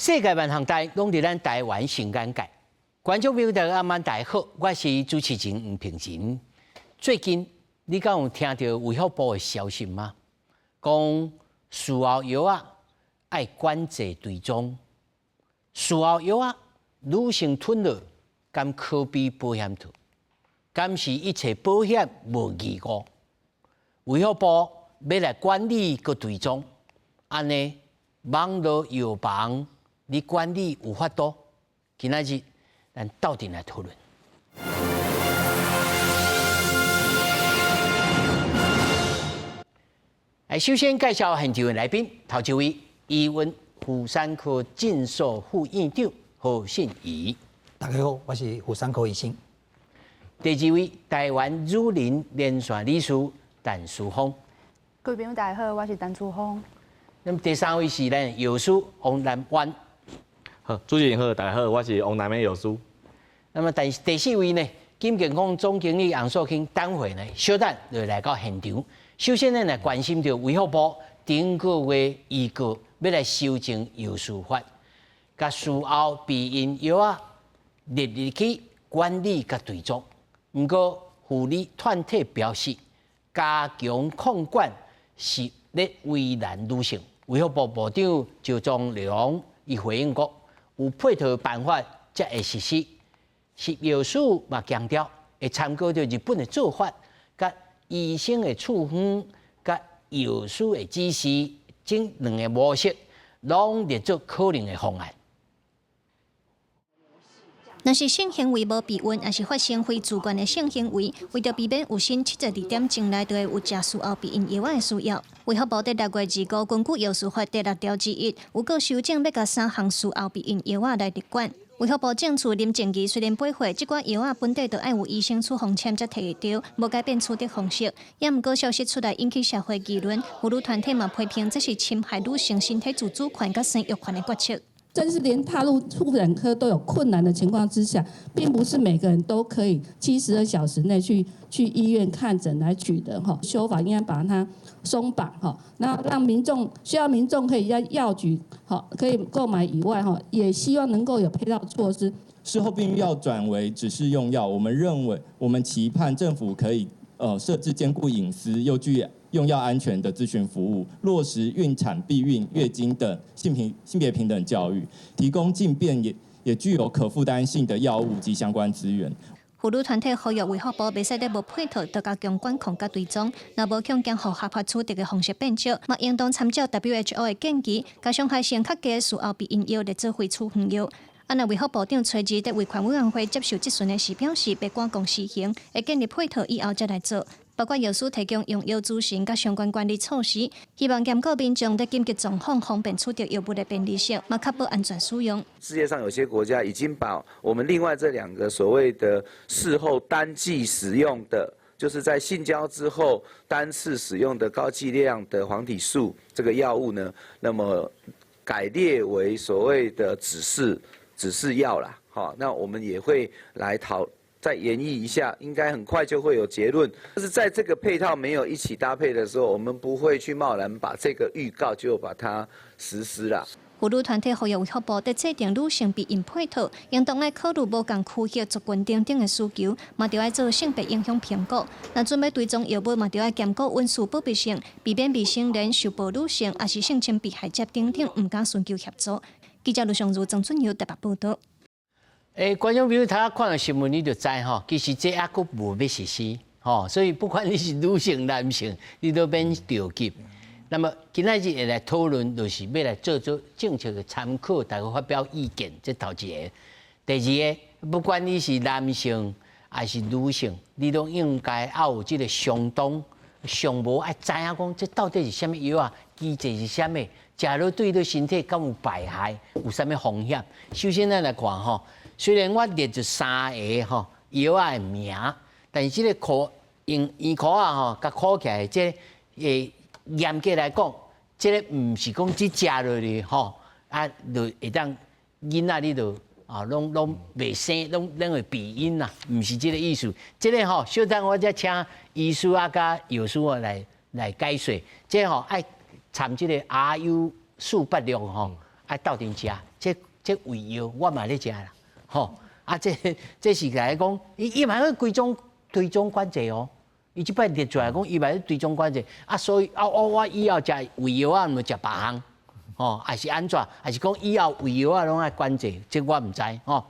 世界萬項代攏佇咱台灣新眼界。觀眾朋友大家暗晚大家好，我是主持人吳平仁。最近你敢有聽著衛福部的消息嗎？講事後藥仔愛管制追蹤，事後藥仔女性吞落敢可比保險套？敢是一切保險無義務？衛福部欲來管理閣追蹤，按呢網路藥房你管理有法度？今仔日咱鬥陣來討論。來，首先介紹現場的來賓，頭一位醫院婦產科診所副院長何信儀。大家好，我是婦產科醫生。第二位台灣乳齡連線理事陳淑芳。各位朋友大家好，我是陳淑芳。那麼第三位是咱藥師王南灣。好，主持人好，大家好，我是王南的藥師。那麼第四位呢，金健康總經理楊素卿，等會呢，小等就來到現場。首先呢，來關心著衛福部頂個月預告欲來修正藥事法，共事後避孕藥仔列入去管理佮追蹤。毋過婦女團體表示，加強控管是咧為難女性。衛福部部長趙宗良伊回應講，有配套辦法才會實施。食藥署嘛強調，會參考著日本的做法，佮醫生的處方、佮藥師的指示，這兩个模式攏列做可能的方案。若是性行為無避孕，抑是發生非自願的性行為，為著避免有生72點鐘內就會有食事後避孕藥仔的需要，衛福部佇6月25根據藥事法第六條之一，有閣修正欲共三項事後避孕藥仔來列管。衛福部政次林靜儀雖然八歲，這寡藥仔本底就愛有醫生處方簽才提會著，無改變取得方式。也毋過消息出來引起社會議論，婦女團體嘛批評這是侵害女性身體自主權佮生育權的決策。甚至連踏入婦產科都有困難的情況之下，並不是每個人都可以72小時內去醫院看診來取得哈。修法應該把它鬆綁哈，那讓民眾需要民眾可以在藥局好可以購買以外哈，也希望能夠有配套措施。事後避孕藥轉為指示用藥，我們認為我們期盼政府可以設置兼顧隱私又具用藥安全的諮詢服務，落實孕產、避孕、月經等性別平等教育，提供盡便也具有可負擔性的藥物及相關資源。婦女團體呼籲衛福部袂使得無配套，就加強管控佮追蹤，若無強行予合法取得的方式變少，嘛應當參照 WHO 的建議，共傷害性較低的事後避孕藥列做非處方藥。啊，若衛福部長揣二佇衛權委員會接受質詢的時表示，袂趕講施行，會建立配套以後才來做。包括藥師提供用藥諮詢佮相關管理措施，希望兼顧民眾佇緊急狀況方便取得藥物的便利性，嘛確保安全使用。世界上有些國家已經把我們另外這兩個所謂的事後單劑使用的，就是在性交之後單次使用的高劑量的黃體素這個藥物呢，那麼改列為所謂的指示藥啦。好，那我們也會來討。再研議一下，應該很快就會有結論。但是在這個配套沒有一起搭配的時候，我們不會去貿然把這個預告就把它實施了。婦女團體呼籲衛福部佇制定女性避孕配套，應當愛考慮無仝區域族群等等的需求，嘛著愛做性別影響評估。若準備追蹤藥物，嘛著愛兼顧隱私保密性，避免未成年受暴女性，抑是性侵被害者等等，毋敢尋求協助。記者盧尚如、曾俊耀台北報導。欸，觀眾朋友，頭看著新聞你就知吼，其實這猶閣無欲實施吼，所以不管你是女性、男性，你都免著急。那麼今仔日會來討論，就是欲來做做政策的參考，大家發表意見，這頭一个。第二个，不管你是男性抑是女性，你攏應該愛有這个相當上無愛知影講，這到底是啥物藥仔，機制是啥物，食落對你身體敢有排害，有啥物風險？首先咱來看吼。雖然我列出三个吼藥仔的名，但是這个苦用圓箍仔吼，共箍起來，這个嚴格來講，這个毋是講只食落去吼，啊，就會當囡仔你就啊，攏袂生，攏會避孕啦，毋是這个意思。這个吼，小等我才請醫師啊、佮藥師啊來解說。這个吼愛參這个 RU 486吼，愛鬥陣食，這胃藥我嘛咧食啦，吼！啊，這是來講，伊嘛去規種追蹤管制哦。伊這擺列出來講，伊嘛去追蹤管制啊，所以啊，我以後食胃藥啊，毋食別項，吼，還是按怎？還是講以後胃藥啊攏愛管制？這我毋知吼。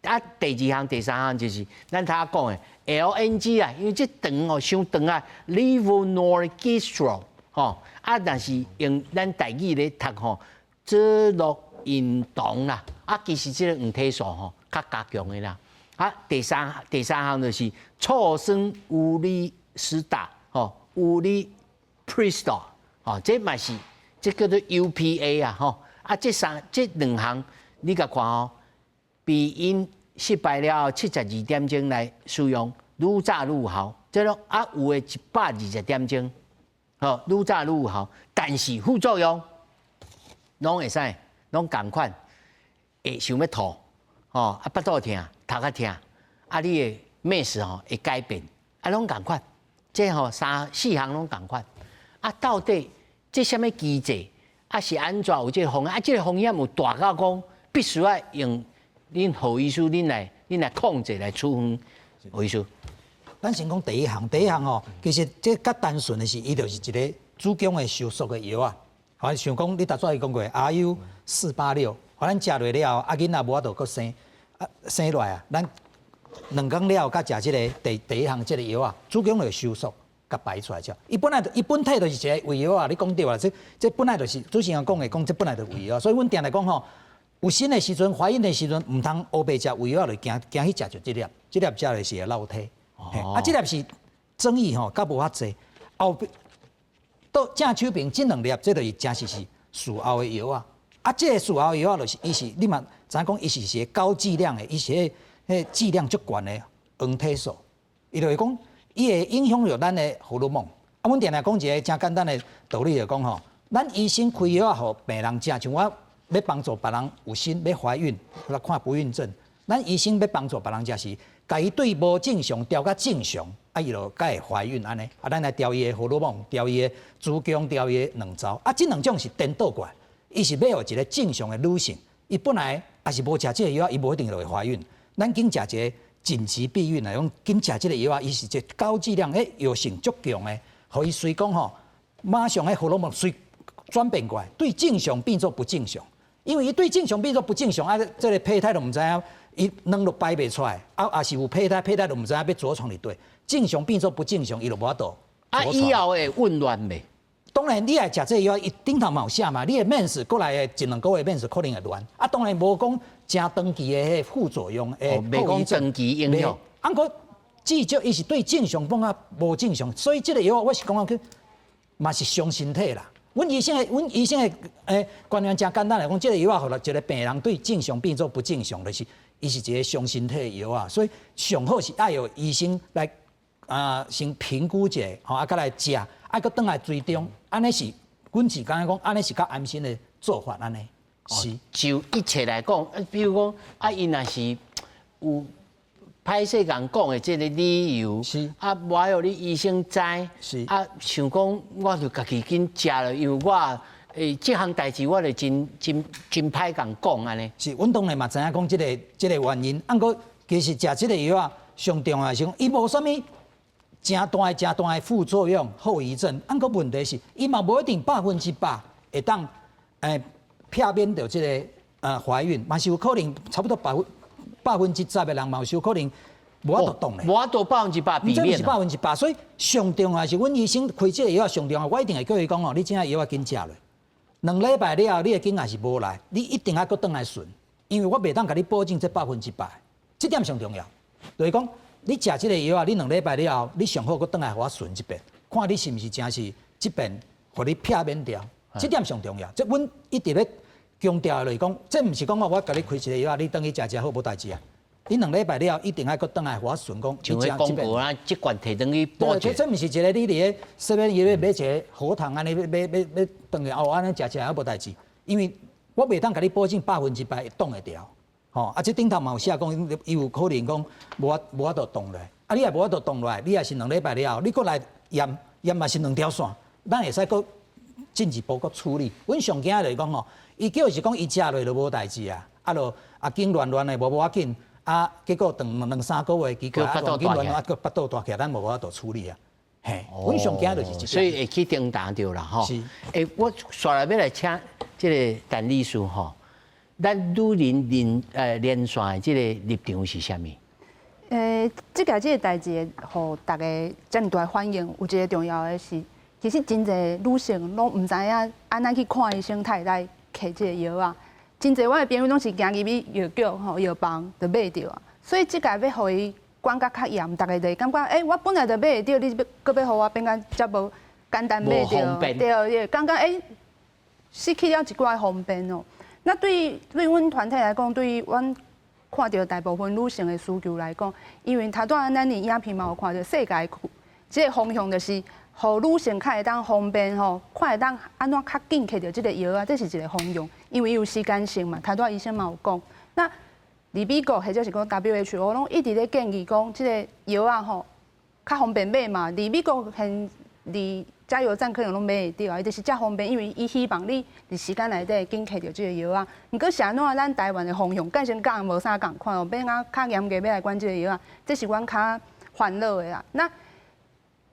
啊，第二項、第三項就是咱頭仔講的 LNG 啊，因為這長哦，傷長啊，Levonorgestrel 吼，啊，若是用咱台語咧讀吼，左洛孕酮啦，啊，其實這個黃體素吼較加強的啦。啊，第三項就是醋酸烏利司達吼，ulipristal 吼，這嘛是這叫做 UPA 啊吼。啊，這兩項你共看哦，避孕失敗了後72點鐘來使用，愈早愈有效。這種啊有的120點鐘，吼，愈早愈有效，但是副作用攏會使，攏仝款，會想欲吐，吼，啊，腹肚疼，頭殼疼，啊，你的 mens 吼會改變，啊，攏仝款，這吼三四項攏仝款，啊，到底這啥物機制，啊是按怎有這個風險？啊，這個風險有大到講必須愛用恁何醫師恁來控制來處方，何醫師。咱先講第一項，第一項吼，其實這較單純的是，伊就是一個子宮的收縮的藥啊。好，像講你頭先講過，RU 486，咱食落了後，啊囡仔無法度閣生，啊生落來啊，咱2工了後，閣食這个第一項這个藥啊，子宮就會收縮，佮排出來之後，伊本來伊本體就是一個胃藥啊，你講對啊，這本來就是主持人講的，講這本來就是胃藥，所以阮定來講吼，有身的時陣，懷孕的時陣，毋通烏白食胃藥，就驚驚去食著這粒，這粒食落是會落體。啊，這粒是爭議吼，較無遐濟。後到正手邊這兩粒，這就是誠實是事後的藥啊。啊，這个事後的藥啊，就是伊是你嘛知影講，伊是一個高劑量的，伊是彼劑量足懸的黃體素。伊就是講，伊會影響著咱的荷爾蒙。啊，阮定定講一个誠簡單的道理，就講吼，咱醫生開藥啊，予病人食，像我欲幫助別人有身欲懷孕，來看不孕症，咱醫生欲幫助別人食是，共伊對無正常調較正常，啊，伊就較會懷孕按呢。啊，咱來調伊的荷爾蒙，調伊的子宮，調伊的卵巢。啊，這兩種是顛倒過來，伊是欲予一個正常的女性，伊本來也是無食這个藥，伊無一定就會懷孕。咱緊食一個緊急避孕來講，緊食這个藥啊，伊是一個高劑量，彼藥性足強的，予伊隨講吼，馬上彼荷爾蒙隨轉變過來，對正常變做不正常。因為伊對正常變做不正常，啊，這个胚胎都毋知影，伊卵都擺袂出來，啊，也是有胚胎，胚胎都毋知影欲著床佇佗。正常變做不正常，伊就無法度。啊，以後會紊亂袂？當然，你愛食這个藥，伊頂頭嘛有寫嘛，你的 mens 過來的一兩個月 mens 可能會亂。啊，當然無講誠長期的彼副作用，袂講長期影響。啊，毋過至少伊是對正常變較無正常，所以這个藥我是感覺去嘛是傷身體啦。阮醫生的觀念誠簡單來講，這个藥啊，予一個病人對正常變做不正常，就是伊是一個傷身體的藥啊。所以上好是愛有醫生來啊，先評估一下，吼啊，閣來食，啊，閣轉來追蹤，按呢是，阮是感覺講，按呢是較安心的做法，按呢是。就一切來講，比如講啊，伊若是有歹勢共講的這个理由，啊，無愛予你醫生知，啊，想講我就家己緊食了，因為我這項代誌我就真真真歹共講按呢。是，阮當然嘛知影講這个原因，啊，毋過其實食這个藥啊，上重要是講，伊無啥物誠大的、誠大的副作用、後遺症。啊，毋過問題是，伊嘛無一定100%會當避免著這个懷孕，嘛是有可能差不多10%的人嘛有可能無法度擋咧。無法度100%避免。這毋是100%，所以上重要是阮醫生開這个藥上重要，我一定會叫伊講哦，你這個藥仔緊食落，2禮拜了後，你的囝若是無來，你一定愛閣轉來巡，因為我袂當共你保證這百分之百，這點上重要。就是講，你食這个藥啊，你2禮拜了後，你上好閣轉來予我巡一遍，看你是毋是誠是這遍予你避免掉，這點上重要。這阮一直咧強調的就是講，這毋是講我共你開一个藥啊，你轉去食食好無代誌啊。你2禮拜了後，一定愛閣轉來予我巡講，像彼廣告啊，這罐提轉去補。這這毋是一个你佇咧7-Eleven買一个喉糖按呢，欲欲欲轉去哦，按呢食食猶無代誌，因為我袂當共你保證100%會擋會牢。吼，啊，這頂頭嘛有寫講，伊有可能講無法度擋落來。啊，你若無法度擋落來，你若是兩禮拜了後，你閣來驗驗嘛是兩條線，咱會使閣進一步閣處理。阮上驚就是講吼，伊叫是講伊食落就無代誌啊，啊就啊緊亂亂的無要緊，啊結果等兩三個月，結果啊亂緊亂啊閣腹肚大起來，咱無法度處理啊。嘿，阮上驚就是這。所以會去叮當著啦，吼。是。欸，我紲來欲來請這个陳律師吼，咱女人連線的這个立場是啥物？這個這个代誌會予大家遮爾大反應，有一个重要的是，其實真濟女性攏毋知影按怎去看醫生，才會使摕這个藥啊。真濟我的朋友攏是行入去藥局吼藥房就買著啊，所以這個欲予伊管甲較嚴，大家就會感覺，欸，我本來就買會著，你欲閣欲予我變甲遮無簡單買著，對對，感覺欸失去了一寡方便哦。那對阮團體來講，對阮看著大部分女性的需求來講，因為頭拄仔咱佇影片嘛有看著世界這个方向就是，予女性較會當方便吼，看會當按怎較緊摕著這个藥啊，這是一个方向，因為伊有時間性嘛。頭拄仔醫生嘛有講，那佇美國或者是講 WHO 攏一直咧建議講，這个藥啊吼較方便買嘛。佇美國現佇加油站可能攏買會著啊，伊就是遮方便，因為伊希望你佇時間內底緊摕著這个藥啊。毋過是按怎咱台灣的方向，變成佮人無啥仝款哦，變啊較嚴格欲來管這个藥啊，這是阮較煩惱的啦。那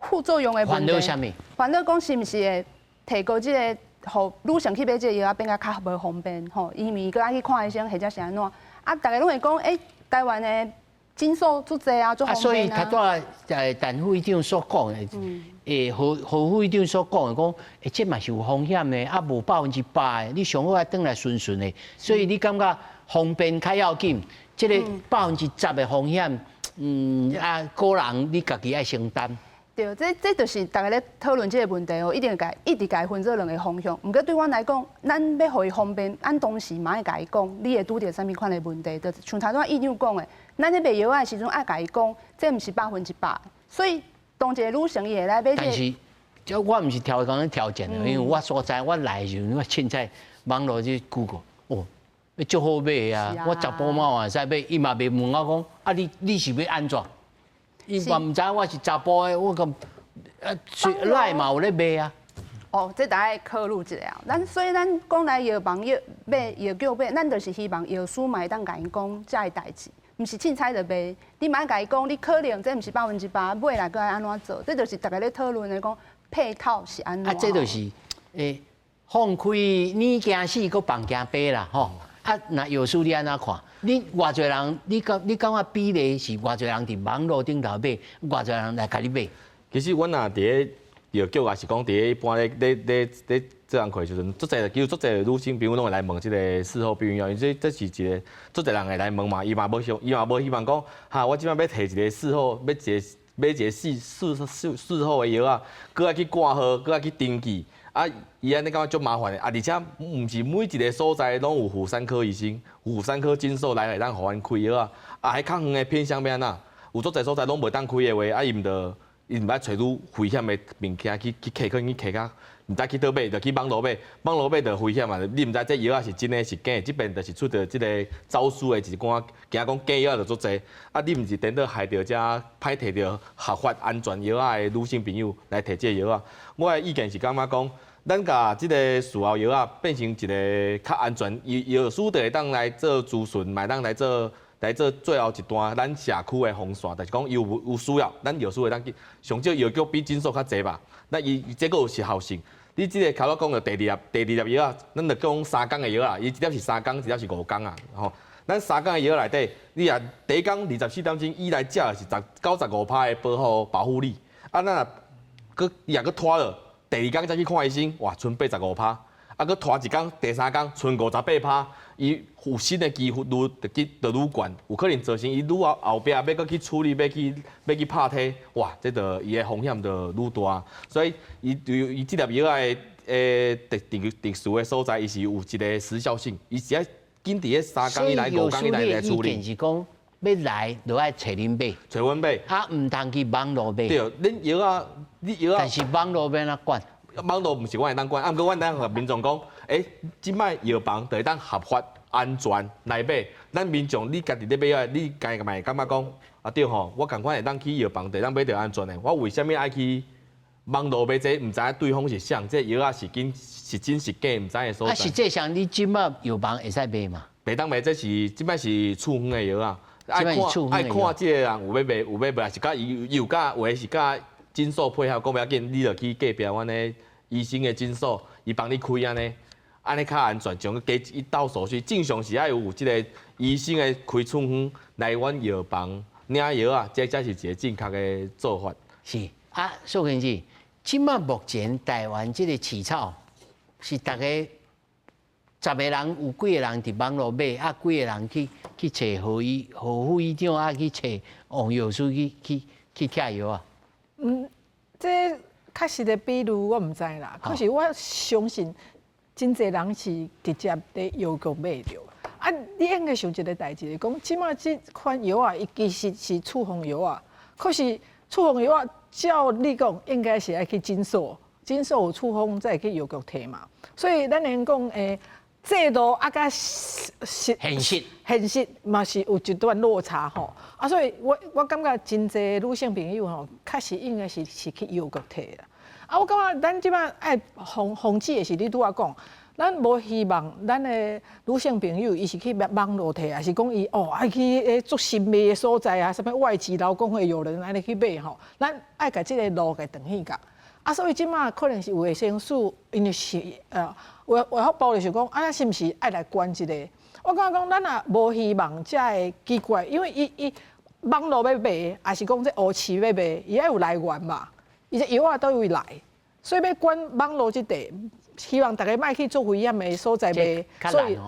副作用的問題，煩惱啥物？煩惱講是毋是會提高這个，予女性去買這个藥啊，變甲較無方便吼？因為伊閣愛去看醫生，或者是按怎？啊，大家攏會講，欸，台灣的診所足濟啊，足方便啊。所以頭拄仔陳副院長所講的，何何副院長所講的講，欸，這嘛是有風險的，啊，無100%的，你上好愛轉來順順的。所以你感覺方便較要緊，這个10%的風險，啊，個人你家己愛承擔。對，這就是大家咧討論這个問題哦，一定共一直共伊分做兩个方向。毋過對阮來講，咱欲予伊方便，咱同時嘛愛共伊講，你會拄著啥物款的問題。就像頭拄仔院長講的，咱咧賣藥仔的時陣愛共伊講，這毋是100%。所以當一个女性伊會來買這個。但是，這我毋是挑講挑戰的，因為我所在我來的時陣，我凊彩網路去 Google，哦，足好買的啊！我查埔嘛會使買，伊嘛袂問我講，啊你你是欲按怎？伊嘛毋知我是查埔的，我講啊，LINE 嘛有咧賣啊。哦，這得愛考慮一下啊。咱所以咱講來藥房藥買藥局買，咱就是希望藥師嘛會當共𪜶講這个代誌，毋是凊彩就賣。你嘛愛共伊講，你可能這毋是100%，買來閣愛按怎做？這就是大家咧討論的講配套是按怎。啊，這就是欸，放開你驚死，閣放驚爬啦，吼。啊，若藥師你按怎看？你偌濟人，你感覺比例是偌濟人佇網路頂頭買，偌濟人來共你買？其實阮若佇咧藥局，抑是講佇咧一般咧咧咧咧做工課的時陣，足濟其實足濟女性朋友攏會來問這个事後避孕藥，因為這這是一个足濟人會來問嘛，伊嘛無想，伊嘛無希望講，哈，我這擺欲提一个事後，欲一个買一个事事事事後的藥仔，閣愛去掛號，閣愛去登記。啊，伊按呢感覺足麻煩的，啊，而且毋是每一个所在攏有婦產科醫生、婦產科診所來會當予阮開藥啊。啊，彼較遠的偏鄉欲按怎？有足濟所在攏袂當開的話，啊，伊毋著伊毋愛揣愈危險的物件去去摕，可能去摕較毋知去佗買，就去網路買，網路買就危險啊！你毋知這藥仔是真的是假的，這邊就是出著這个走私的一寡，驚講假藥就足濟。啊，你毋是顛倒害著遮歹摕著合法安全藥仔的女性朋友來摕這个藥仔。我的意見是感覺講，咱共這个事後藥仔變成一个較安全，藥師就會當來做諮詢，嘛會當來做最後一段咱社區的防線，就是講伊有有需要，咱藥師會當去。上少藥局比診所較濟吧？那伊這閣有時效性。你這个頭仔講的第二粒第二粒藥仔，咱就講三工的藥仔，伊一粒是三工，一粒是五工啊，吼。咱三工的藥內底，你若第一工24點鐘以來食的是95%的保護保護力，啊，咱若閣伊若閣拖了，第二工才去看醫生，哇，賰85%，啊，閣拖一工，第三工賰58%，伊有新的機會愈去就愈懸，有可能造成伊愈後後壁欲閣去處理，欲去欲去拍體，哇，這就伊的風險就愈大。所以伊伊這粒藥仔的特特特殊的所在，伊是有一个時效性，伊是愛緊佇咧三工以內、五工以內來處理。意見是講，欲來就愛揣恁買，揣阮買，啊，毋通去網路買。對，恁藥仔，你藥仔，但是網路欲按怎管？網路毋是阮會當管，啊，毋過阮當予民眾講，欸，這擺藥房就會當合法安全來買。咱民眾你家己咧買藥，你家己嘛會感覺講，啊對吼，我仝款會當去藥房就會當買著安全的，我為啥物愛去網路買這毋知影對方是啥，這藥仔是真是真是假，毋知的所啊，在。實際上你這馬藥房會使賣嘛？袂當賣，這是這擺是處方的藥仔。愛這擺是處看愛方的藥看這个人有欲賣有欲賣，還是佮伊有佮有的是佮診所配合，講袂要緊，你就去隔壁阮的醫生的診所，伊幫你開按呢，按呢較安全。將加一道手續，正常是愛有這个醫生的開處方來阮藥房領藥仔，這才是一个正確的做法。是啊，素卿姊，這馬目前台灣這个市場是逐家十个人有幾个人佇網路買，啊幾个人去揣何醫何副醫長啊去揣王藥師去拆藥啊？嗯，這確實的比率我毋知啦，可是我相信真濟人是直接佇藥局買著。啊，你應該想一个代誌，講這馬這款藥仔，伊其實是處方藥仔，可是處方藥仔照你講，應該是愛去診所，診所有處方才會去藥局提嘛。所以咱會講，制度啊，佮實現實現實嘛是有一段落差吼。啊，所以我感覺真濟女性朋友吼，確實應該是去藥局提啦。啊，我感覺咱這馬愛防止的是你拄仔講，咱無希望咱的女性朋友伊是去網路提，還是講伊哦愛去彼足神秘的所在啊，啥物外籍勞工會有人按呢去買吼。咱愛共這个路共斷去共。啊，所以這馬可能是衛生署，因為是衛福部就是講，啊，咱是毋是愛來管這个？我感覺講，咱也無希望遮个奇怪，因為伊網路欲賣，抑是講這烏市欲賣，伊愛有來源嘛？伊這藥仔佗位來，所以欲管網路這塊，希望逐家莫去做危險的所在賣。所以，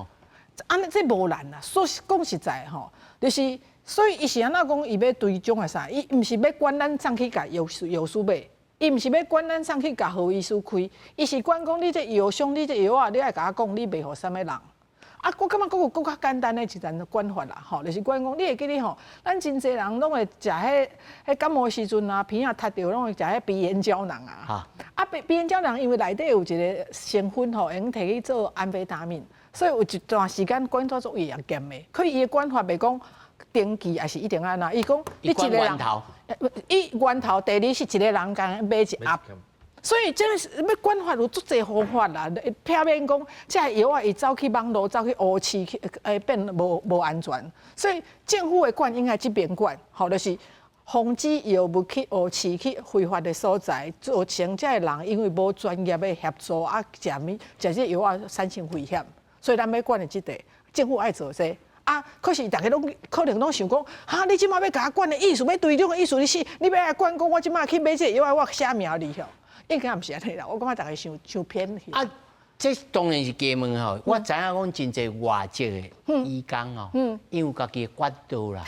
按呢這無難啦。說講實在吼，就是所以伊是按怎講，伊欲追蹤的啥？伊毋是欲管咱送去共藥師買。伊毋是欲管咱送去共何醫師開，伊是管講你這藥商，你這藥仔，你愛共我講你賣予啥物人。啊，我感覺閣有閣較簡單的一層管法啦，吼，就是管講你會記得吼，咱真濟人攏會食彼感冒時陣啊，鼻仔塞著，攏會食彼鼻炎膠囊啊。啊，鼻炎膠囊因為內底有一个成分吼，會用提去做安非他命，所以有一段時間管做足嚴的。可伊的管法袂講登記，抑是一定按怎？伊講你一個人，伊源頭第二是一个人共買一盒，所以這个是欲管法有足濟方法啦，避免講這个藥仔伊走去網路，走去烏市去，變無安全。所以政府的管應該這邊管，吼，就是防止藥物去烏市去非法的所在，造成這个人因為無專業的協助啊，食物食這藥仔產生危險。所以咱欲管的這塊，政府愛做這。啊！可是逐家攏可能攏想講，哈！你這馬欲共我管的意思，欲追蹤的意思，你是你欲來管講，我這馬去買這個藥仔，我寫名字吼，應該毋是按呢啦。我感覺逐家傷傷偏去。啊，這當然是加問吼。我知影講真濟外籍的醫工吼，因有家己的管道啦，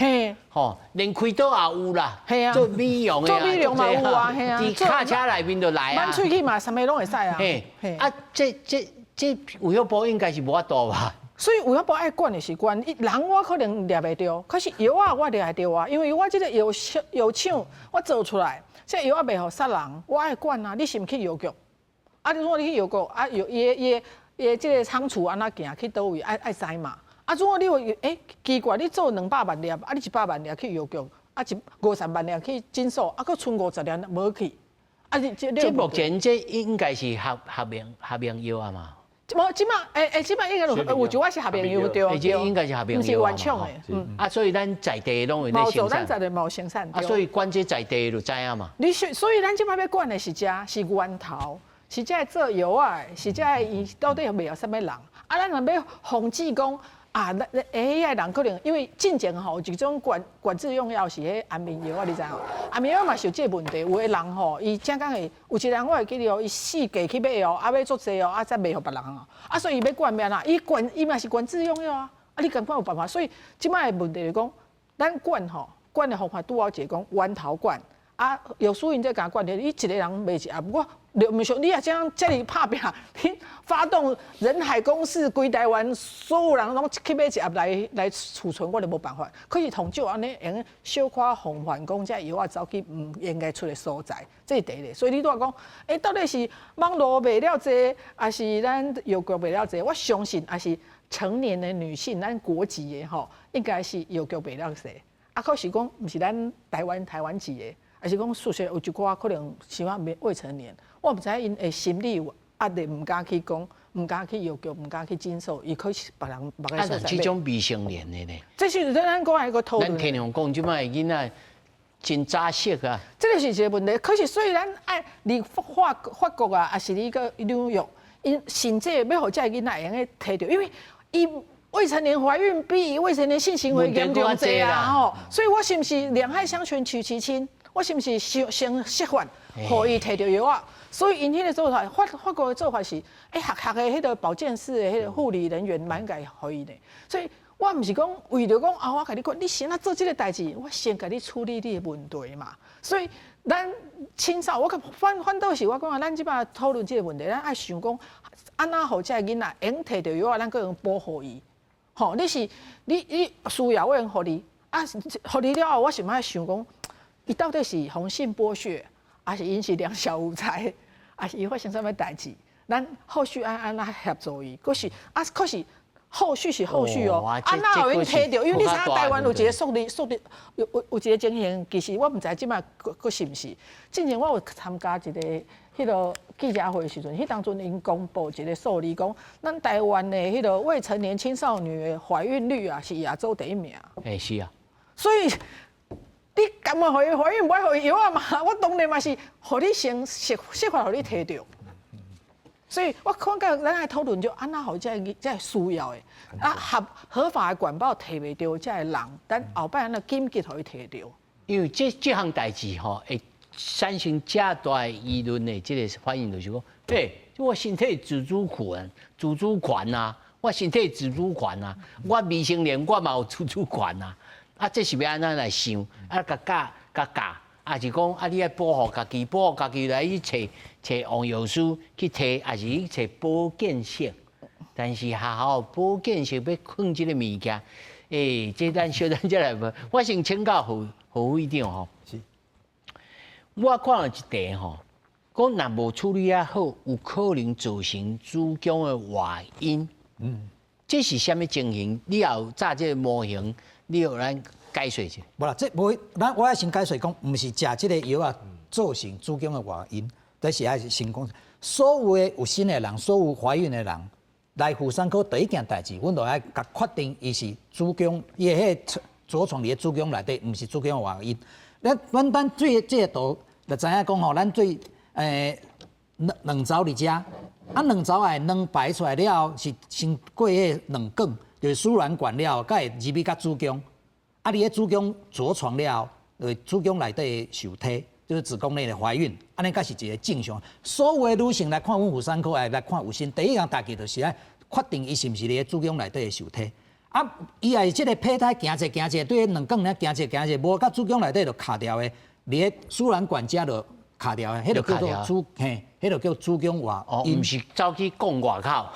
吼，連開刀也有啦，做美容的做美容嘛有啊，嘿啊，佇卡車內面就來啊，挽喙齒嘛，啥物攏會使啊。嘿，啊，這衛福部應該是無法度吧？所以衛福部愛管的是管，人我可能掠袂著，可是藥仔我掠會著啊，因為我這个藥廠我做出來，這藥仔賣予啥人，我愛管啊。你是毋去藥局？啊，如果你去藥局，啊藥伊的這个倉儲按怎行去佗位，愛知嘛？啊，如果你有奇怪，你做200萬粒，啊你100萬粒去藥局，啊一50萬粒去診所，啊閣賰50粒無去，啊你這這目前這應該是合名藥啊嘛？無，這馬這馬應該有一寡是合名藥對，這應該是合名藥，毋是原廠的。啊，所以咱在地攏有咧生產。咱在地嘛有生產。啊，所以管這在地就知影嘛。你所以咱這馬欲管的是這，是源頭，是這做藥仔的，是這伊到底賣予啥物人？啊，咱若欲防止講啊，咱彼个人可能因為進前吼有一種管制用藥是彼安眠藥啊，你知無？安眠藥嘛是有這个問題，有的人吼，伊正講會有一個人我會記得哦，伊四界去買哦，啊買足濟哦，啊才賣予別人哦，啊所以伊欲管欲按怎？伊管伊嘛是管制用藥啊，啊你共款有辦法？所以這擺的問題就是講，咱管吼管的方法拄好一个講源頭管。啊，藥師𪜶這共管的，你一个人賣一盒，我毋是你若這樣遮爾拍拚，你發動人海攻勢，規台灣所有人攏去買一盒來儲存，我就無辦法。可是同少按呢，會用小可防範講這藥仔走去毋應該出的所在，這是第一个。所以你拄仔講，到底是網路賣了濟，抑是咱藥局賣了濟？我相信，抑是成年的女性，咱國籍的吼，應該是藥局賣了濟。啊，可是講毋是咱台灣籍的。抑是講事實有一寡可能是話未成年，我毋知影𪜶的心理有壓力，毋敢去講，毋敢去藥局，毋敢去診所，伊去別人別个所在。這種未成年的呢？這是咱講的一個討論。咱天雄講，這擺囡仔真早熟啊！這個是一個問題。可是雖然愛佇法國啊，抑是你個紐約，𪜶甚至欲予這个囡仔會用得提著，因為伊未成年懷孕比未成年性行為嚴重濟啊！吼，所以我是毋是兩害相權取其輕？我是毋是先先釋法，予伊提著藥仔？所以𪜶彼個做法，法國的做法是，學校的彼個保健室的彼個護理人員蠻該予伊的。所以我毋是講為著講啊，我共你講，你先來做這個代誌，我先共你處理你的問題嘛。所以咱青少，我反倒是我感覺咱這擺討論這個問題，咱愛想講，按怎予這个囡仔會用提著藥仔，咱閣用保護伊。吼，你是你需要我用予你，啊，予你了後，我是愛想講，伊到底是予性剝削，抑是𪜶是兩小無猜，抑是伊發生啥物代誌？咱後續按按怎協助伊？閣是啊，可是後續是後續哦。啊，哪予𪜶提著？因為你知影台灣有一個數字，數字有一個情形，其實我毋知這擺閣閣是毋是。之前我有參加一個彼個記者會的時陣，彼當陣𪜶公布一個數字，講咱台灣的彼個未成年青少女的懷孕率啊，是亞洲第一名。欸，是啊。所以你甘願予伊懷孕，無愛予伊藥仔嘛？我當然嘛是予你先設法予你提著。所以我感覺咱愛討論就按怎予這个需要的啊合法的管道提袂著這个人，咱後擺按怎緊急予伊提著。因為這項代誌吼，會產生遮大的輿論的這個反應，就是講，欸，我身體自主權，自主權啊，我身體自主權啊，我未成年我嘛有自主權啊，啊，這是欲按怎來想？啊，共教共教，抑是講啊，你愛保護家己，保護家己來去揣揣王藥師去提，抑是去揣保健室？但是學校保健室欲囥這個物件，欸，這咱小等才來問。我先請教何會長吼。是。我看著一題吼，講若無處理啊好，有可能造成子宮的外陰。這是啥物情形？你也有紮這個模型，你予咱解說一下。無啦，這無，咱我愛先解說講，毋是食這個藥仔造成子宮的外陰，這是愛先講。所有的有身的人，所有懷孕的人來婦產科第一件代誌，阮就愛共確定伊是子宮，伊的彼個著床佇咧子宮內底，毋是子宮外陰。咱對這個圖就知影講吼，咱對卵巢佇遮，啊卵巢的卵排出來了後，是先過彼個卵管，就是輸卵管了後，才會入去到子宮。啊，佇咧子宮著床了後，就子宮內底受體，就是子宮內的懷孕，按呢才是一個正常。所有的女性來看阮婦產科，來看有身，第一項代誌就是愛確定伊是毋是佇咧子宮內底的受體。啊，伊若是這個胚胎行者行者，對卵管爾行者行者，無到子宮內底就卡牢的，佇咧輸卵管遮就卡牢的，彼個叫做子嘿，彼個叫子宮外哦，毋是走去管外口，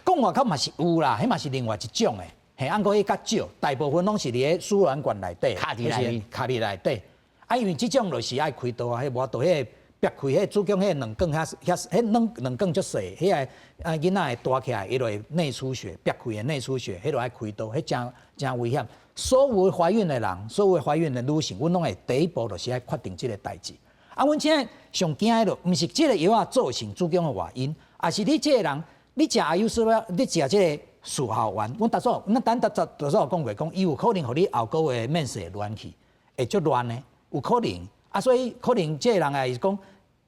管外口嘛是有啦，彼嘛是另外一種的。嘿，按過彼較少，大部分攏是佇咧輸卵管內底，卡佇內面，卡佇內底。啊，因為這種就是愛開刀啊，彼無法度，彼個煏開，彼個子宮彼個卵管遐遐，彼卵管足細，彼個啊囡仔會大起來，伊就會內出血，煏開的內出血，彼就愛開刀，彼誠誠危險。所有懷孕的人，所有懷孕的女性，阮攏會第一步就是愛確定這個代誌。啊，阮現在上驚的就毋是這個藥仔造成子宮的外陰，抑是你這個人，你食阿優說了，你食這個事後丸，阮頭先，咱頭先有講過，講伊有可能予你後個月面色亂去，會足亂的，有可能。啊，所以可能這個人也是講，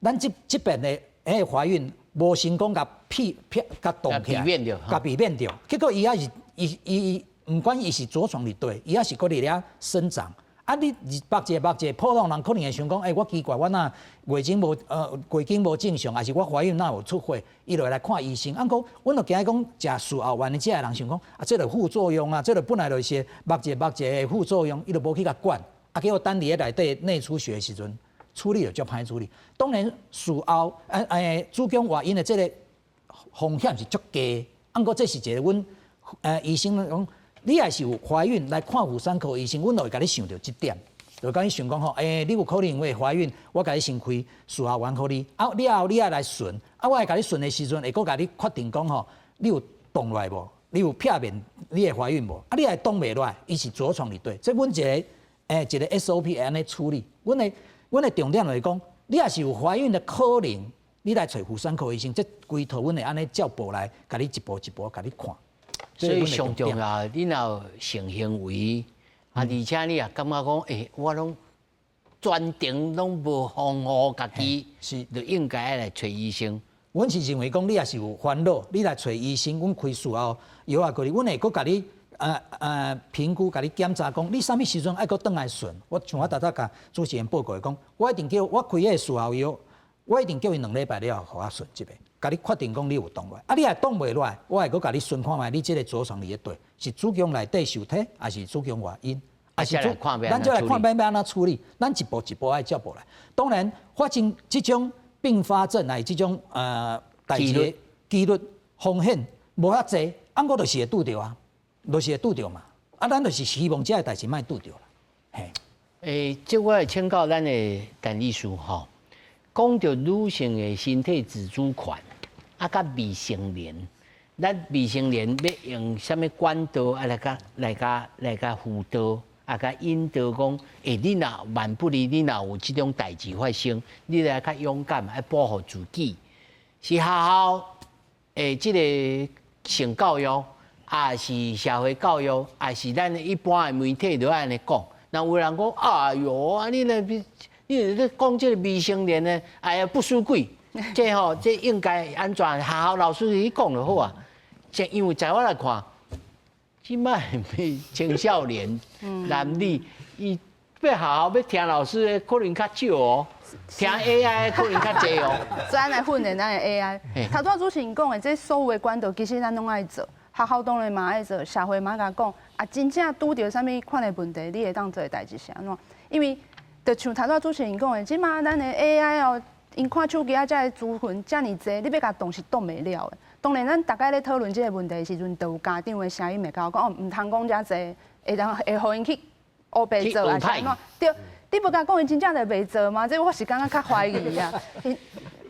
咱這邊的彼個懷孕無成功共避避共擋起來，共避免著，結果伊抑是伊伊毋管伊是著床佇佗，伊抑是閣佇遐生長。啊，你目一個目一個普通人可能會想講，欸，我奇怪，我若月經無正常，抑是我懷孕哪有出血，伊就會來看醫生。按過，阮就驚講食事後丸的這个人想講，啊，這個副作用啊，這個本來就是目一個目一個副作用，伊就無去共管。啊，結果等佇咧內底內出血的時陣，處理就足歹處理。當然，事後子宮外陰的這個風險是足低。按過這是一個阮醫生講。你若是有懷孕來看婦產科醫生，阮就會共你想著這點，就共你想講吼，欸，你有可能會懷孕，我共你先開事後丸予你，啊，了後你愛來巡，啊，我會共你巡的時陣，會閣共你確定講吼，你有擋落來無？你有避免你會懷孕無？啊，你若擋袂落來，伊是著床佇佗，這阮一個 SOP 會按呢處理，阮的阮的重點就是講，你若是有懷孕的可能，你來揣婦產科醫生，這規套阮會按呢照步來，共你一步一步共你看。所以上重要，你若有性行為，啊，而且你也感覺講，欸，我攏全程攏無防護家己，就應該愛來揣醫生。阮是認為講，你若是有煩惱，你來揣醫生，阮開事後藥仔過你，阮會閣共你評估，共你檢查講，你啥物時陣愛閣轉來巡。我像我頭拄共主持人報告的講，我一定叫我開彼個事後藥，我一定叫伊2禮拜了後予我巡一擺，共你確定講你有擋落來。啊，你若擋袂落來，我會閣共你巡看覓，你這個着床佇咧佗，是子宮內底受體，抑是子宮外陰？抑是咱再來看欲按怎處理。咱一步一步愛照步來。當然，發生這種併發症來這種代誌的機率風險無遐濟，啊，我就是會拄著啊，就是會拄著嘛。啊，咱就是希望這个代誌莫拄著啦。嘿，欸，這我會請教咱的陳醫師吼，講著女性的身體自主權，啊，佮未成年，咱未成年欲用啥物管道啊來共輔導，啊，共引導講，欸，你若萬不離，你若有這種代誌發生，你來較勇敢，愛保護自己。是學校的這个性教育，抑是社會教育，抑是咱一般的媒體都按呢講。若有人講，哎喲，啊你咧，你咧講這个未成年的，哎呀不輸鬼，這吼，這應該按怎？學校老師去講就好啊。這因為在我來看，這擺青少年男女，伊欲學校欲聽老師的可能較少哦，聽 AI 可能較濟哦。所以來訓練咱的 AI。頭拄仔主持人講的，這所有的管道其實咱攏愛做，學校當然嘛愛做，社會嘛共講。啊，真正拄著啥物款的問題，你會當做的代誌是按怎？因為就像頭拄仔主持人講的，這馬咱的 AI 哦，𪜶看手機啊，這个資訊遮爾濟，你欲共擋是擋袂了的。當然，咱逐家咧討論這个問題的時陣，就有家長的聲音會共我講哦，毋通講遮濟，會當會予𪜶去烏白做抑是按怎？對，你無共講，𪜶真正就袂做嗎？這我是感覺較懷疑啊。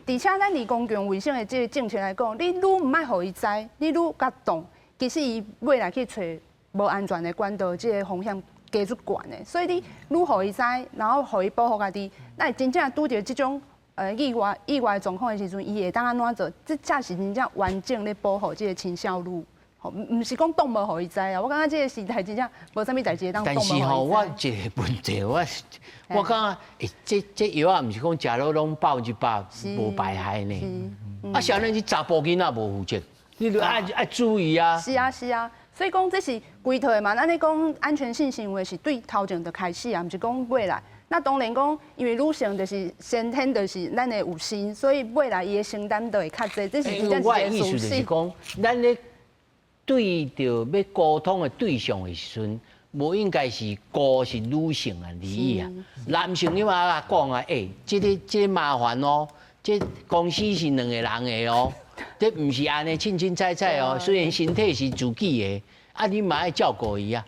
而且咱佇公共衛生的這个政策來講，你愈毋愛予伊知，你愈共擋，其實伊未來去揣無安全的管道，這个風險加足懸的。所以你愈予伊知，然後予伊保護家己，那真正拄著這種意外狀況的時陣，伊會當按怎做？這才是真正完整咧保護這个青少女。吼，毋是講擋無予伊知啊！我感覺這个時代真正無啥物代誌會當擋但是吼，我一个問題，我感覺，欸，這藥仔毋是講食落攏100%無排害呢？啊，啥呢？你查埔囡仔無負責，你著愛注意啊。是啊，是啊，所以講這是規套的嘛。咱咧講安全性行為是對頭前就開始啊，毋是講未來。那當然講，因為女性就是先天就是咱的有身，所以未來伊的承擔就會較濟。這是真正我的意思就是講，咱咧對著欲溝通的對象的時陣，無應該是顧是女性的利益啊，男性你嘛講啊，欸，這个麻煩哦，這公司是兩個人的哦，這毋是按呢凊凊彩彩哦，雖然身體是自己的，啊，你嘛愛照顧伊啊。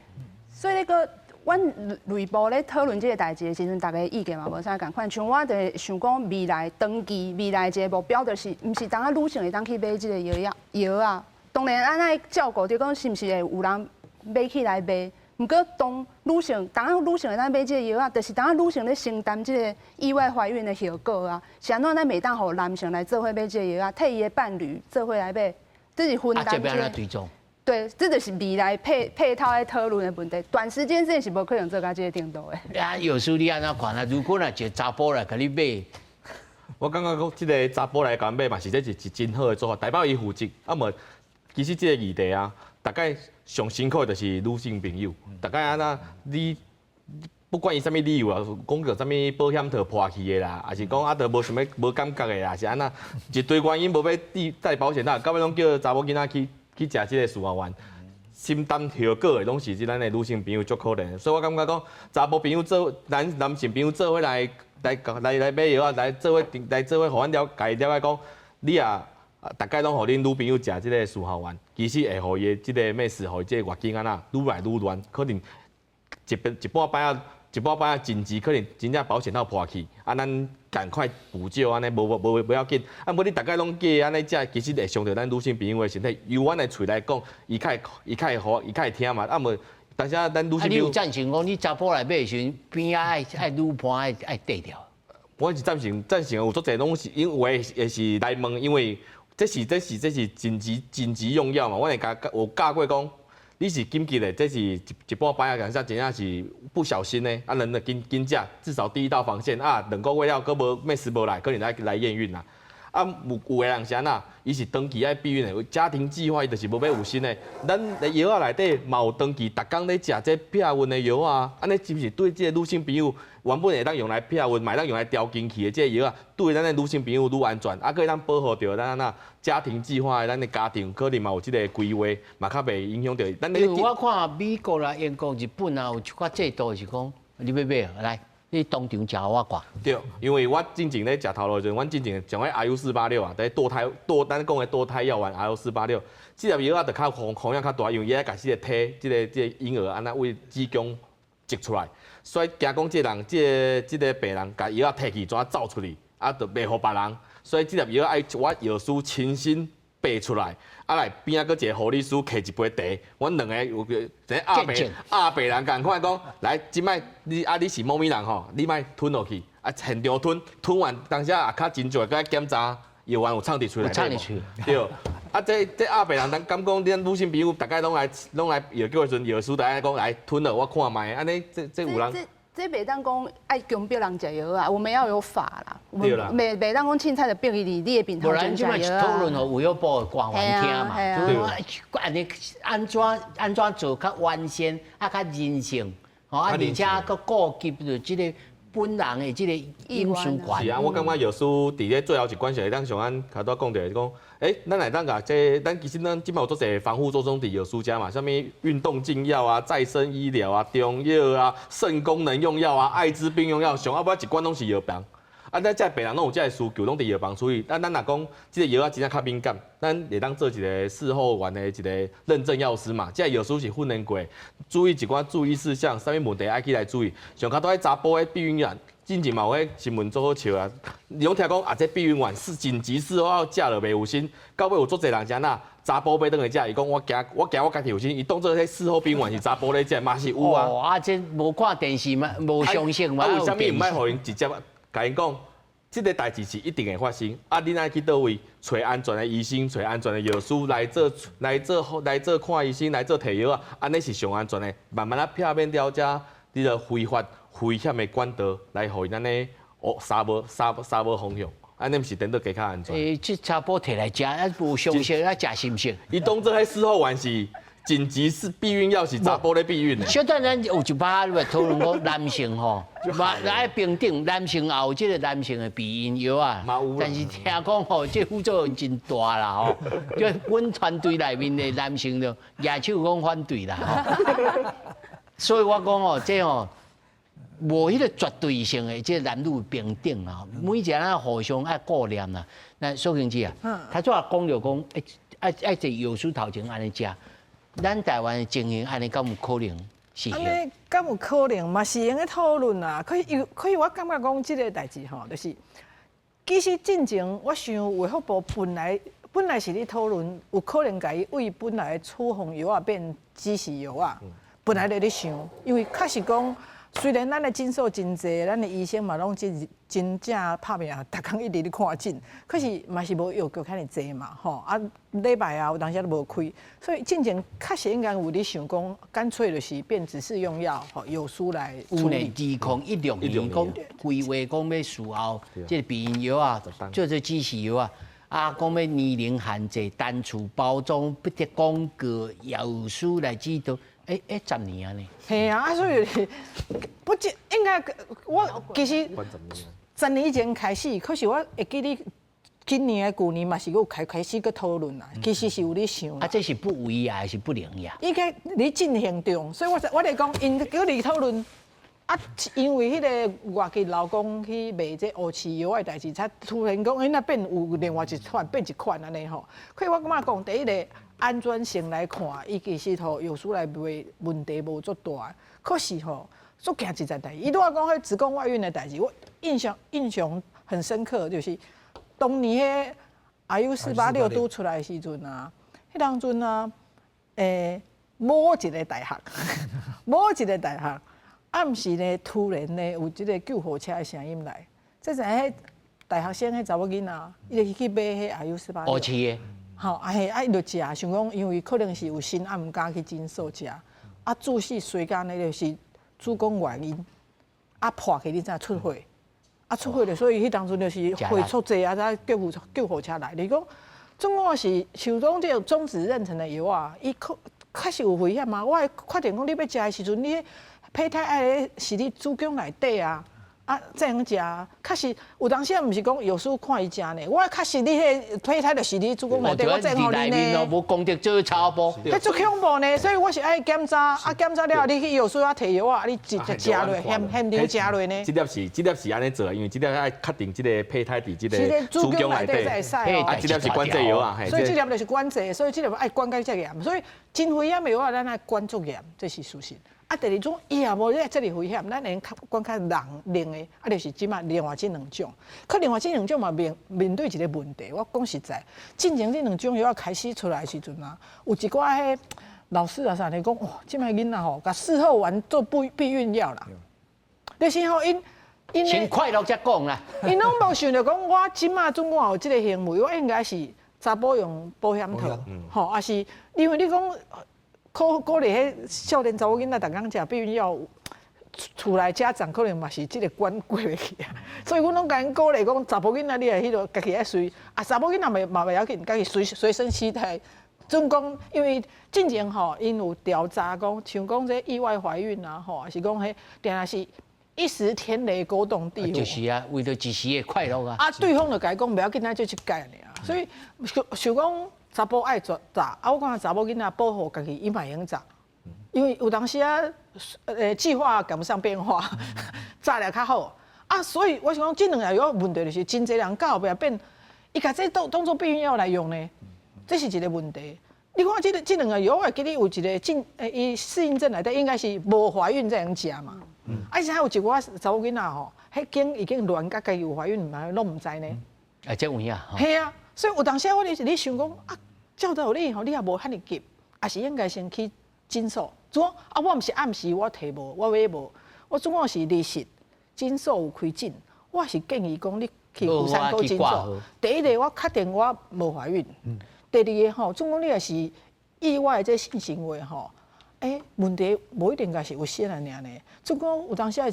所以那個。阮內部咧討論這个代誌的時陣，逐家意見嘛無啥仝款。像我就想講，未來長期未來一个目標就是，毋是單仔女性會當去買這个藥仔藥啊。當然，咱愛照顧，就講是毋是會有人買起來賣。毋過當女性，當仔女性會當買這个藥仔，就是當仔女性咧承擔這个意外懷孕的後果啊。是按怎咱袂當予男性來做伙買這个藥仔，替伊的伴侶做伙來買，這是分擔這个。對，這就是未來配套來討論的問題。短時間內是無可能做到這个程度的。啊，藥師你按怎看啊？如果若一个查埔來共你買，我感覺講這个查埔來共買嘛，是這是一真好的做法，代表伊負責。啊，無其實這个議題啊，逐家上辛苦的就是女性朋友，逐家按怎你不管伊啥物理由啊，講著啥物保險套破去的啦，抑是講啊，著無想欲無感覺的啦，是按怎一堆原因無欲戴保險套，到尾攏叫查某囡仔去食這个事後丸，承擔後果的攏是這咱的女性朋友足可憐，所以我感覺講查埔朋友做男性朋友做伙來買藥仔，來做伙，予阮了解了解講，你也逐家攏予恁女朋友食這个事後丸，其實會予伊的這个咩事，予伊這个月經按怎愈來愈亂，可能一半擺仔真遲，可能真正保險套破去，啊，咱趕快補救按呢，無要緊。啊，無你逐家攏假按呢食，其實會傷著咱女性朋友的身體。由阮的喙來講，伊較會好，伊較會聽嘛。啊，無，但是咱女性朋友，啊，你有贊成講，你查埔來買的時陣，邊仔愛女伴愛綴掉？我是贊成贊成，有足濟攏是因為會是來問，因為這是緊急用藥嘛，我會教有教過講，你是緊急的，這是一半擺仔，但真正是不小心的，啊，人的緊緊食，至少第一道防線啊，2個月了，閣無咩事無來，可能來驗孕啦。啊，有的人是按怎？伊是長期愛避孕的，家庭計劃伊就是無欲有身的。咱的藥仔內底嘛有長期逐工咧食這避孕的藥啊，按呢是毋是對這個女性朋友原本會當用來避孕，嘛會當用來調經期的這個藥仔，對咱的女性朋友愈安全，啊，閣會當保護著咱按怎家庭計劃的咱的家庭，可能嘛有這個規劃，嘛較袂影響著。咱因為我看美國啦、英國、日本啊，有一寡制度是講，你欲買來，你當場食我掛。對，因為我進前咧食頭路的時陣，阮進前上彼 RU 四八六啊，佇墮胎墮咱講的墮胎藥丸 RU 四八六，這粒藥仔就較風險較大，因為伊愛共這個體，這個嬰兒按怎為子宮擠出來，所以驚講這個人，這個病人共藥仔提去，怎走出去，啊，就袂予別人，所以這粒藥愛我藥師親身爬出來，啊來邊仔閣一個護理師揢一杯茶，阮兩个有個一个亞伯人仝款講，來，這擺你啊你是某物人吼，你莫吞落去，啊現場吞，吞完當時也較真少，閣愛檢查藥丸有藏佇喙內底無？對，啊這亞伯人，咱敢講，咱女性朋友逐擺攏來藥局的時陣，藥師就愛講來吞落，我看覓，按呢這有人。這袂當講愛強迫人食藥啊，我們要有法啦。袂袂當講凊彩就逼伊佇你的面頭前食藥啊。討論予衛福部的官員聽嘛，就是講按呢按怎做較完善，啊較人性，吼啊而且閣顧及著這個本人的這個隱私權。是啊，我感覺藥師佇咧最後一關是會當像咱頭拄仔講著，講，咱會當共這，咱其實咱這擺有足濟防護罩攏佇藥師遮嘛，啥物運動禁藥啊、再生醫療啊、中藥啊、腎功能用藥啊、艾滋病用藥，上後尾一關攏是藥房。啊，咱這病人攏有這个需求，攏佇藥房處理。咱若講這個藥仔真正較敏感，咱會當做一個事後完的一個認證藥師嘛。這個藥師是訓練過，注意一寡注意事項，啥物問題愛去來注意。上較多彼查埔的避孕丸，進前嘛有彼新聞做好笑啊。你攏聽講啊，這避孕丸是緊急事後食了袂有身，到尾有足濟人是按怎？查埔欲轉來食，伊講我驚我家己有身，伊當做彼事後避孕丸是查埔咧食，嘛是有啊。哦，啊，這無看電視嘛，無相信嘛。啊，為啥物毋愛予𪜶直接共𪜶講？這個代誌是一定會發生。啊，恁愛去佗位揣安全的醫生，揣安全的藥師來做看醫生，來做提藥仔，按呢是上安全的。慢慢仔避免掉這你著非法危險的管道來予𪜶按呢哦三無方向，按呢毋是顛倒加較安全。這查埔提來食，啊無相信啊食是毋是？伊當做彼事後丸是緊急是避孕藥，是查埔咧避孕的。小等咱有一擺咧討論講男性吼，嘛愛平等，男性也有這個男性的避孕藥啊。但是聽講吼，這副作用真大啦吼，就阮團隊內面的男性就舉手講反對啦吼。所以我講吼，這吼無彼個絕對性的這個男女平等啊，每一個人互相愛顧念啦。那蘇經濟啊，他主要講就講，愛愛佇藥師頭前按呢食。咱台灣的情形按呢敢有可能實現？按呢敢有可能嘛？是用咧討論啊。可是有，可是我感覺講這個代誌吼，就是其實進前我想衛福部本來是咧討論，有可能共伊為本來的處方藥仔變指示藥仔，本來就咧想，因為確實講，雖然咱的診所真濟，咱的醫生嘛攏真真正拍拚，逐工一直咧看診，可是嘛是無藥局遐爾濟嘛，吼啊禮拜啊有當時都無開，所以進前確實應該有咧想講，乾脆就是變指示用藥，吼藥師來處理。 2016年講規劃講欲事後，這個避孕藥啊，做做指示藥啊，啊講欲年齡限制、單次包裝、不得廣告、藥師來指導。10年啊呢？嘿啊，所以不這應該我其實十年前開始，可是我會記得今年的舊年嘛是閣有開始閣討論啦，其實是有咧想。啊，這是不為啊，還是不靈呀？應該咧進行中，所以我咧講，𪜶閣咧討論啊，因為彼个外籍勞工去賣這烏市藥的代誌，才突然講，欸，那變有另外一款變一款按呢吼。可是我感覺講，第一个安全性來看，伊其實吼藥師來賣問題無足大。可是吼，足驚一件代誌。伊拄仔講彼子宮外孕的代誌，我印象很深刻，就是當年彼 RU 四八六拄出來的時陣啊，彼當陣啊，某一个大學，某一个大學，暗時呢突然呢有這个救護車的聲音來，這是彼大學生彼查某囡仔，伊就去買彼 RU 486。烏市的。吼，啊嘿，啊伊就食，想講因為可能是有身啊，毋敢去診所食，啊注死衰甲呢，就是子宮外孕，啊破去你知出血，啊出血咧，所以彼當陣就是血出濟啊，才救護車來。你講總共是像講這個終止妊娠的藥啊，伊確實有危險啊！我會確定講，你欲食的時陣，你胚胎愛是佇子宮內底啊。啊，這樣食，確實有當時啊，毋是講藥師看伊食呢。我確實你彼個胚胎就是佇子宮內底，我這予你呢。無功德做草埔。彼足恐怖呢，所以我是愛檢查，啊檢查了後，你去藥師遐提藥啊，你直接食落，現現場食落呢。這粒是按呢做，因為這粒愛確定這個胚胎佇這個子宮內底，才會使啊，這粒是管制藥啊。所以這粒就是管制，所以這粒愛管甲遮嚴，所以真危險的藥啊，咱愛管足嚴，這是事實。啊，第二種伊也無咧遮爾危險，咱會管較重冷的，啊，就是這馬另外這兩種。可另外這兩種嘛面對一個問題，我講實在，進前這兩種藥開始出來的時陣啊，有一寡彼老師啊啥咧講，哇，這擺囡仔吼，共事後丸做避孕藥啦。就是吼，𪜶先快樂才講啦。𪜶攏無想著講，我這馬總共有這個行為，我應該是查埔用保險套，吼，抑是因為你講。鼓勵彼少年查某囡仔逐工食避孕藥，厝內家長可能嘛是這個關過袂去啊，所以阮攏共𪜶鼓勵講，查埔囡仔你若彼落家己愛隨，啊查某囡仔嘛袂要緊，家己隨身攜帶。總講，因為進前吼，𪜶有調查講，像講這意外懷孕啊，吼，抑是講彼定定是一時天雷勾動地火。就是啊，為著一時的快樂啊。啊，對方就共伊講袂要緊，咱做一擺爾，所以想講。查埔愛抓啊！我感覺查某囡仔保護家己，伊嘛會用紮，因為有當時啊，計劃趕不上變化，紮了較好啊。所以我想講，這兩個藥問題就是，真濟人到後壁變，伊共這當做避孕藥來用呢，這是一個問題。你看這兩個藥，我會記得有一個進伊適應症內底應該是無懷孕才能食嘛。啊，而且有一寡查某囡仔吼，彼間已經亂甲家己有懷孕，嘛攏毋知呢。啊，這有影。係啊，所以有當時我就是咧想講啊。照道理吼，你也無遐爾急，抑是應該先去診所。總啊，我毋是暗時我提無，我買無，我總共是日時診所有開診，我是建議講你去婦產科診所。第一個，我確定我無懷孕。第二個吼，總共你若是意外這性行為吼，欸，問題無一定該是有生爾呢。總講有當時一個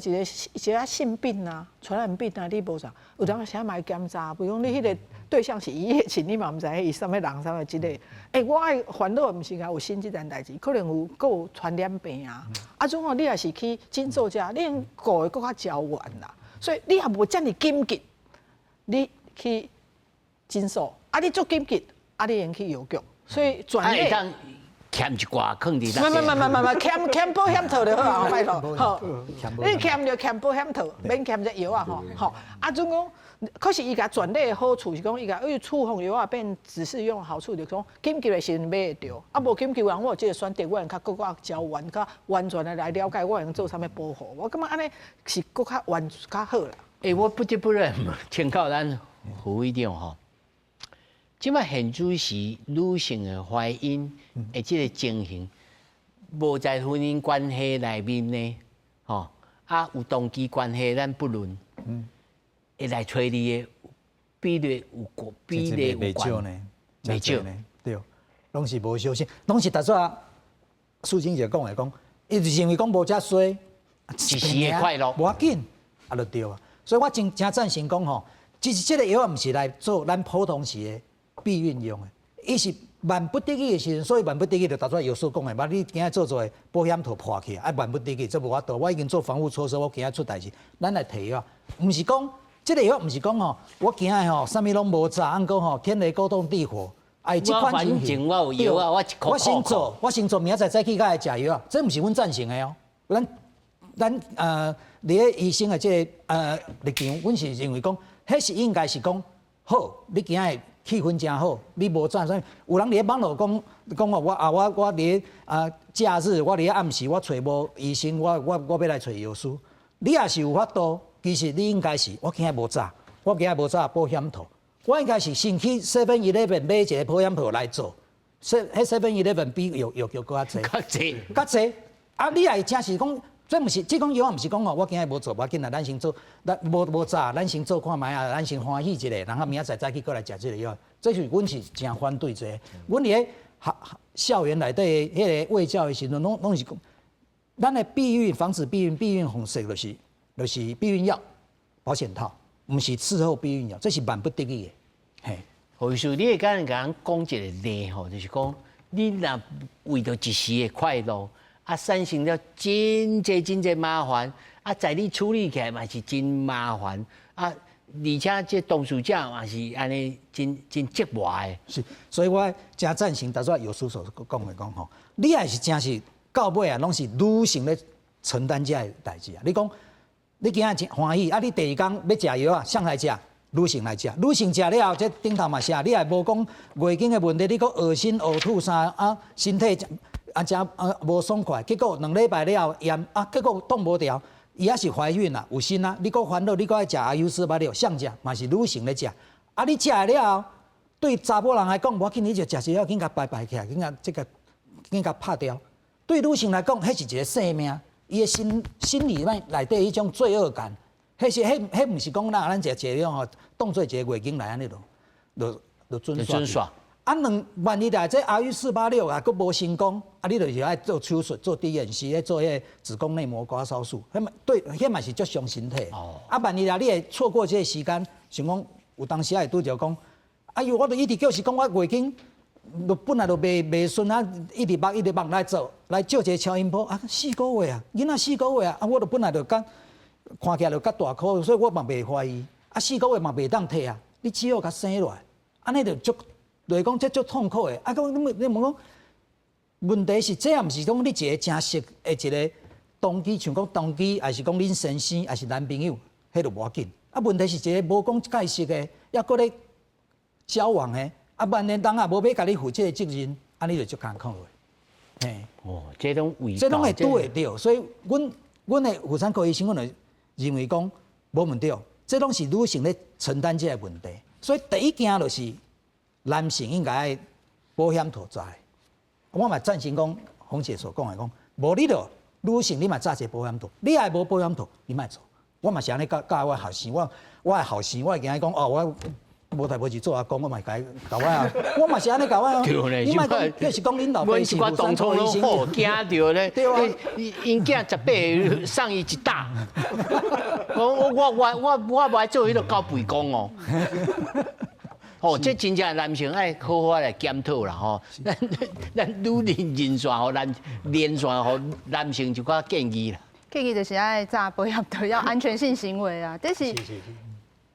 一個性病啊、傳染病啊，你無啥，有當時嘛愛檢查，比如講你彼個對象是一夜情，你嘛毋知伊啥物人，啥物這個。欸，我愛煩惱毋是講有生這件代誌，可能有閣有傳染病啊。啊，總講你若是去診所遮，你顧的閣較周全啦。所以你也無遮爾緊急，你去診所，啊，你足緊急，啊，你會去藥局。所以轉咧。儉一寡囥佇那。毋毋毋毋毋，儉保險套就好啊，拜託，好。你儉就儉保險套，免儉這藥啊，吼，吼。啊，總講，可是伊共轉咧的好處是講，伊共因為處方藥啊變只是用好處，就是講緊急的時陣買會著，啊無緊急人我有這個選擇，我會較閣較周全、較完全的來了解，我會用做啥物保護。我感覺按呢是閣較完較好啦。欸，我不得不認，請教咱胡會長吼。這擺現主時女性的懷孕的這個情形，無在婚姻關係內面呢，吼啊有同居關係，咱不論，會來揣你的比例有高，比例有懸呢，袂少呢，對，攏是無小心，攏是頭拄仔淑清姐講的講，伊就認為講無遮衰，一時的快樂，無要緊，啊就對啊，所以我真誠贊成講吼，其實這個藥毋是來做咱普通時的避孕用的，伊是萬不得已的時陣，所以萬不得已就頭拄仔藥師講的，嘛你今仔做的保險套破去啊，萬不得已這無法度，我已經做防護措施，我驚出代誌，咱來提藥，毋是講這個藥，毋是講吼，我驚吼，啥物攏無紮，按講吼，天雷勾動地火，哎，這款情形，我有藥啊，我先做，我先做，明仔載早起才來食藥啊，這毋是阮贊成的哦，咱佇咧醫生的這個立場，阮是認為講，彼是應該是講好，你今仔氣氛誠好，你無賺啥？有人佇咧網路講講哦，我啊我我佇咧啊假日，我佇咧暗時，我揣無醫生，我欲來揣藥師。你若是有法度，其實你應該是我今仔無紮，我今仔無紮保險套，我應該是先去 Seven Eleven 買一個保險套來做。彼 Seven Eleven 比藥局閣較濟，較濟，較濟。啊，你若真是講這毋是，這講藥仔毋是講吼，我今日無做，無要緊啦，咱先做，咱無無早，咱先做看覓啊，咱先歡喜一下，然後明仔載早起閣來食這個藥。這是阮是誠反對這個。阮佇咧學校園內底彼個衛教的時陣，攏是講，咱的避孕、防止避孕、避孕方式就是避孕藥、保險套，毋是事後避孕藥，這是萬不得已的。嘿，何醫師，你會敢共阮講一個例吼，就是講你若為著一時的快樂，啊，產生了真濟真濟麻煩，啊，在你處理起來嘛是真麻煩，啊，而且這當事者嘛是按呢真真折磨的。是，所以我誠贊成頭先藥師所講的講吼，你也是真是到尾啊，攏是女性咧承擔這个代誌啊。你講你今仔真歡喜，啊，你第二工欲食藥啊，誰來食？女性來食，女性食了後，這頂頭嘛是啊，你也無講月經的問題，你閣噁心、嘔吐啥啊，身體啊誠啊無爽快，結果2禮拜了後驗啊，結果擋無牢，伊猶是懷孕啦，有身啊，你閣煩惱，你閣愛食 RU 486，誰食嘛是女性咧食，啊你食了後，對查某人來講，無要緊，你就食一藥緊共排排起來，緊共這個緊共拍掉。對女性來講，彼是一個生命，伊的心理內內底彼種罪惡感。彼是彼彼毋是講咱食一個吼，當做一個月經來按呢就就準煞。啊，兩萬一來這 RU 486啊，閣無成功，啊，你就是愛做手術，做 D&C，咧做彼個子宮內膜刮燒術，彼嘛對，彼嘛是足傷身體。哦。啊，萬一來你會錯過這個時間，像講有當時會拄著講，哎喲，我著一直叫是講我月經，就本來就袂順啊，一直縛一直縛來做，來照一個超音波啊，四個月啊，囡仔四個月啊，啊，我著本來就較看起來就較大顆，所以我嘛袂懷疑。啊，四個月嘛袂當退啊，你只好共生落來，按呢就足，就是講這足痛苦的。啊，講你問你問講，問題是這也毋是講你一個誠熟的一個動機，像講動機，抑是講恁先生，抑是男朋友，彼就無要緊。啊，問題是一個無講介熟的，猶閣咧交往的，啊，萬一人也無欲共你負這個責任，按呢就足艱苦的。嘿，哦，這攏為這攏會拄會著，所以阮阮的婦產科醫生，阮就認為講無毋對，這攏是女性咧承擔這個問題，所以第一件就是男性應該愛保險套在。我嘛贊成講洪姐所講的講，無你著女性你嘛紮一個保險套，你若無保險套，你莫做。我嘛是按呢教教我學生，我我的後生，我會驚伊講哦，我無代無誌做阿公，我嘛會共伊教我啊，我嘛是按呢教我啊。你莫講，就是講恁老爸是婦產科醫生。好驚著咧，對啊，𪜶囝18送伊一打。我我我我我無愛做彼个狗背公哦。哦，這真正男性愛好好來檢討啦吼。咱咱女人連線予男連線予男性一寡建議啦。建議就是愛紮保險套，要安全性行為啊。這是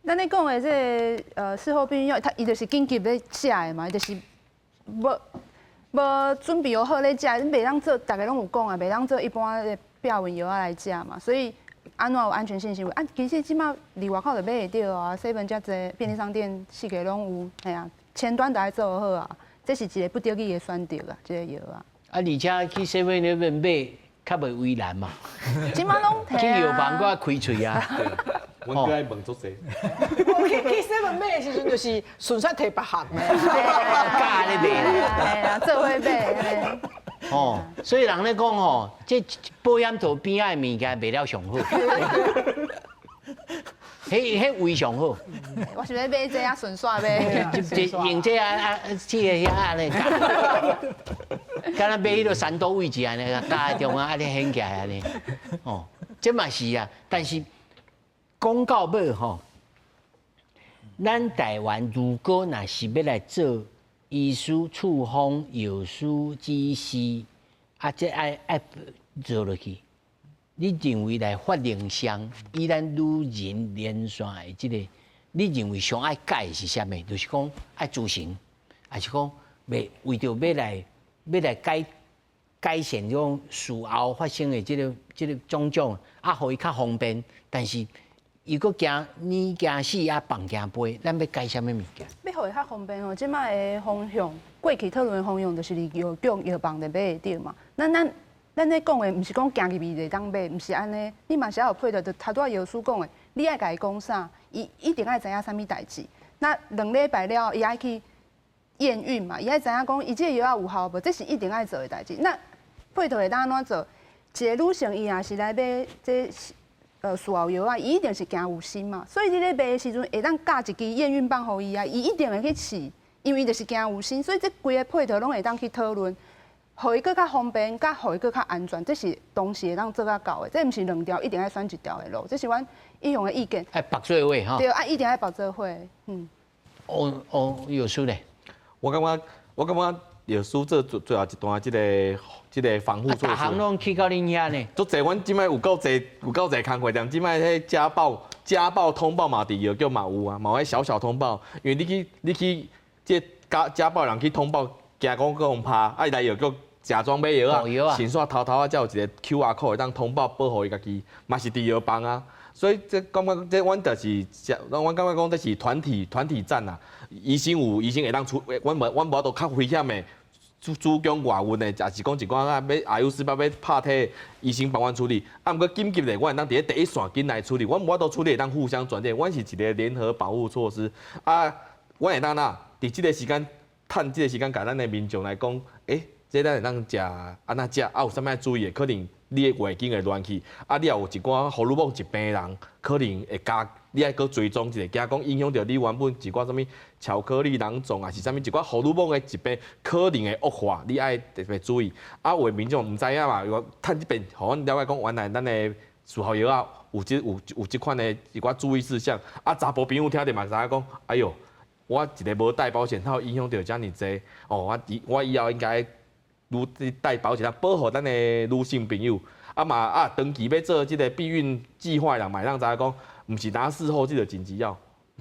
咱咧講的這個事後避孕藥，它伊就是緊急咧食的嘛，伊就是無無準備好咧食，你袂當做，逐家攏有講啊，袂當做一般的避孕藥仔來食嘛，所以按怎有安全性行為？啊，其實這馬佇外口就買會著啊，seven 遮濟便利商店四界攏有，嘿啊，前端就愛做好啊，這是一個不得已的選擇啊，這個藥啊。啊，而且去 seven 那邊買較袂為難嘛。這馬攏去藥房閣開喙啊。阮閣愛問足濟。我去去 seven 買的時陣，就是順勢提別項的，佮咧買。嘿啊，做伙買。哦，所以人咧講吼，這保險套邊仔的物件賣了上好，彼彼位上好。我是欲買這啊，順煞買。用這啊啊，這個遐按呢夾，敢若買彼个三多位置按呢，夾中間按呢掀起來按呢。哦，這嘛是啊，但是講到尾吼，咱台灣如果若是欲來做醫師處方、藥師指示，啊，這愛愛做落去，你認為來法令上，以咱女人連線的這個，你認為上愛改的是啥物？就是講愛諮詢，抑是講欲為著欲來欲來改改善這種事後發生的這個種種，啊，予伊較方便，但是伊閣驚乳驚死啊，放驚飛，咱欲改啥物物件？欲予伊較方便吼，這馬的方向，過去討論的方向就是佇藥局藥房就買會著嘛。咱咱咱咧講的，毋是講行入去就會當買，毋是按呢。你嘛是愛有配合，就頭拄仔藥師講的，你愛共伊講啥，伊一定愛知影啥物代誌。那2禮拜了後，伊愛去驗孕嘛，伊愛知影講伊這個藥仔有效無，這是一定愛做的代誌。那配套會當按怎做？一个女性伊若是來買這事後藥仔，伊一定是驚有心嘛，所以你咧賣的時陣會當夾一支驗孕棒予伊啊，伊一定會去試，因為伊就是驚有心，所以這規个配套攏會當去討論，予伊閣較方便，佮予伊閣較安全，這是同時會當做甲到的，這毋是兩條一定愛選一條的路，這是阮一向的意見。愛綁做伙吼。對啊，一定愛綁做伙，嗯。哦，藥師咧？我感覺藥師做最後一段這個防護措施。逐項攏去到恁遐呢？足濟，阮這擺有夠濟工課，連這擺彼家暴通報嘛，佇藥局嘛有啊，嘛有彼小小通報。因為你去這家暴人去通報，驚講閣予拍，啊伊來藥局假裝買藥仔，先煞偷偷仔才有一個 QR code 會當通報保護伊家己，嘛是佇藥房啊。所以這感覺這阮就是，阮感覺講這是團體戰啊。醫生有醫生會當處，阮無法度較危險的。主攻外運的，也是講一寡啊，欲 RU48欲拍體，醫生幫阮處理。啊，毋過緊急的，阮會當佇咧第一線緊來處理。阮無法度處理，會當互相轉介。阮是一個聯合保護措施。啊，阮會當哪？佇這個時間，趁這個時間，共咱的民眾來講，這咱會當食按怎食？啊，有啥物愛注意的？可能你的月經會亂去，啊，你也有一寡荷爾蒙疾病的人，可能會加，你愛閣追蹤一下，驚講影響著你原本一寡啥物巧克力囊腫，抑是啥物一寡荷爾蒙的疾病可能會惡化，你愛特別注意。啊，有的民眾毋知影嘛，趁這邊，予阮了解講，原來咱的事後藥仔有這款的一寡注意事項。啊，查埔朋友聽著嘛知影講，哎喲，我一个無戴保險套影響著遮爾濟，哦，我以後應該愈戴保險套保護咱的女性朋友。啊嘛啊，長期欲做這个避孕計劃的人，嘛會當知影講，毋是焦事後這個緊急藥，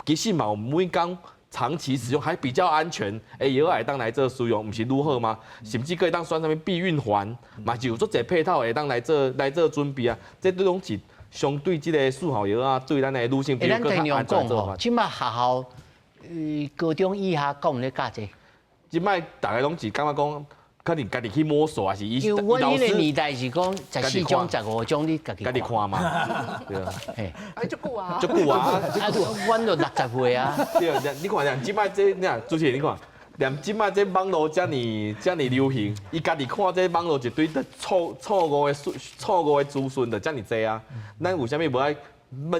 其實嘛有每工長期使用還比較安全，藥會當來做使用，毋是愈好嗎？甚至閣會當選啥物避孕環，嘛是有足濟配套會當來做準備啊。這都攏是相對這个事後藥仔，對咱的女性朋友閣較安全做法。這擺學校，高中以下敢有咧教這個？這擺逐个攏是感覺講，可能家己去摸索，還是伊因為阮彼个年代是講14種、15種，你家己家己看嘛，對啊。嘿，啊，足久啊，足久啊，啊，阮都60歲啊。對，你看，連這擺這，你主持人你看，連這擺這網路遮爾流行，伊家己看這網路一堆的錯誤的資訊就遮爾濟啊。咱為啥物無愛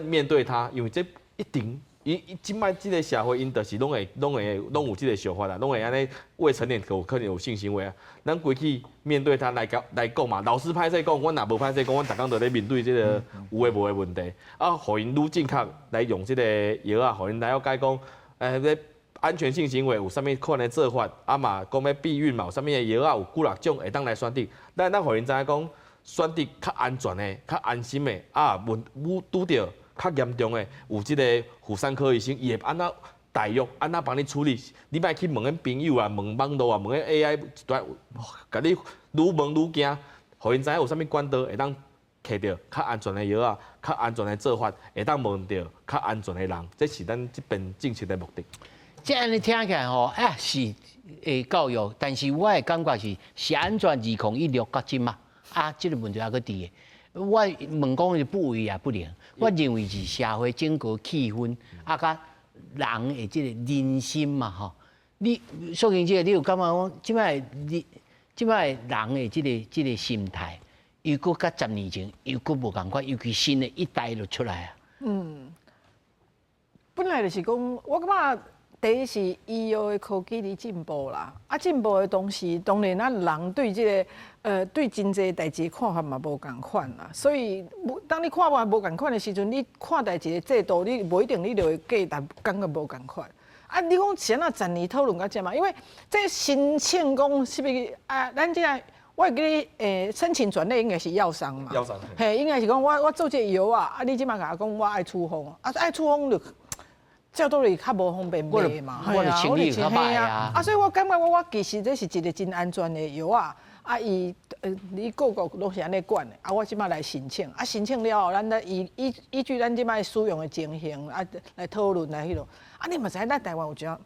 面對它？因為這一定。伊這擺這个社會，𪜶就是攏會攏有這个想法啦，攏會按呢未成年有可能有性行為啊。咱規去面對他來講來講嘛，老師歹勢講，阮若無歹勢講，阮逐工都咧面對這个有的無的問題。啊，予𪜶愈正確來用這个藥仔，予𪜶來了解講，欸，安全性行為有啥物款的做法，啊嘛講欲避孕嘛，有啥物的藥仔有幾若種會當來選擇。咱予𪜶知影講，選擇較安全的、較安心的，啊，問拄著較嚴重的，有這个婦產科醫生，伊會按怎大約按怎幫你處理？你莫去問恁朋友啊，問網路啊，問彼 AI 一堆，共你愈問愈驚，予𪜶知影有啥物管道會當摕著較安全的藥仔，較安全的做法，會當問著較安全的人，這是咱這邊政策的目的。這按呢聽起來吼，啊是會教育，但是我的感覺是是按怎2016到這馬，啊，這个問題猶閣佇的。我問講是不為也不能，我認為是社會整個氣氛，啊，佮人的這个人心嘛吼。你素卿姐，你有感覺講，這擺你這擺人的這個心態，又閣佮10年前又閣無仝款，尤其新的一代就出來啊。嗯，本來就是講，我感覺第一是醫藥的科技佇進步啦，啊進步的同時，當然咱人對這个對真濟代誌的看法嘛無仝款啦，所以當你看法無仝款的時陣，你看待一个制度，你無一定你就會價值感覺無仝款。啊，你講是按怎十年討論到這嘛？因為這申請講是毋是啊？咱這個我會記得申請專利應該是藥商嘛。藥商。嘿，應該是講我做這個藥仔，啊，你這馬共我講我愛處方，啊愛處方就照道理較無方便賣嘛。我就清理較歹啊。啊，所以我感覺我其實這是一个真安全的藥仔。啊，伊你各國攏是按呢管的，啊，我這馬來申請，啊，申請了後，咱來依據咱這馬使用的情形啊來討論來彼落。啊，你嘛知影咱台灣有一寡，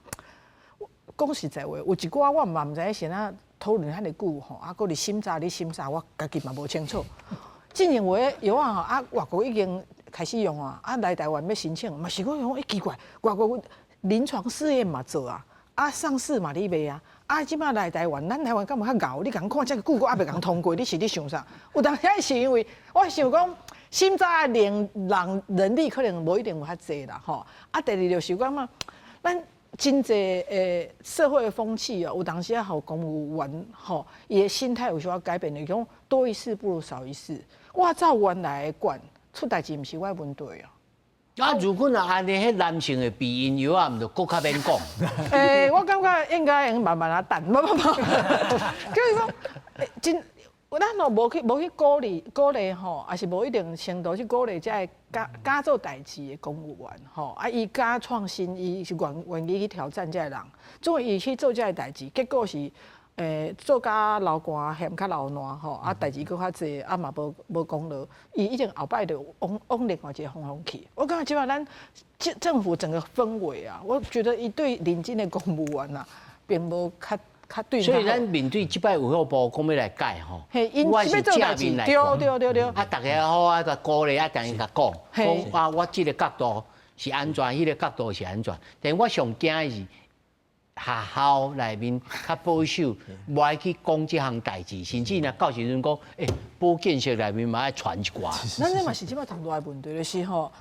講實在話，有一寡我嘛毋知影是按怎討論遐爾久吼，啊，閣佇審查咧審查，我家己嘛無清楚。進前有的藥仔吼，啊，外國已經開始用啊，啊，來台灣欲申請，嘛是講講欸奇怪，外國臨床試驗嘛做啊。啊，上市嘛咧賣啊，啊，這擺來台灣，咱台灣敢有較𠢕？你共看遮久閣猶未共通過，你是咧想啥？有當時是因為我想講，審查的人人人力可能無一定有較濟啦，吼。啊，第二就是講嘛，咱真濟社會的風氣哦，有當時啊，予公務員吼，伊的心態有小可改變，就是講多一事不如少一事。我照原來的管，出代誌毋是我的問題啊。啊，如果若按呢，彼男性的避孕藥啊，毋就閣較免講。我感覺應該會慢慢仔等，無無無，就是講，真，咱若無去鼓勵鼓勵吼，也是無一定程度去鼓勵這个敢敢做代誌的公務員吼，啊，伊敢創新，伊是願意去挑戰這个人，總伊去做這个代誌，結果是。做甲流汗嫌較流爛吼，啊，代誌閣較濟，啊嘛無功勞，伊一定後擺就往往另外一個方向去。我感覺這擺咱政府整個氛圍啊，我覺得伊對認真的公務員啊，並無較較對。所以咱面對這擺衛福部講欲來改吼，我是正面來看。對對對對。啊，逐家好啊，共鼓勵啊，共伊共講，講啊，我這個角度是按怎，彼個角度是按怎。但我上驚的是，學校內面較保守，無愛去講這項代誌，甚至若到時陣講，保健室內面嘛愛傳一寡。咱這嘛是這擺同大的問題，就是吼，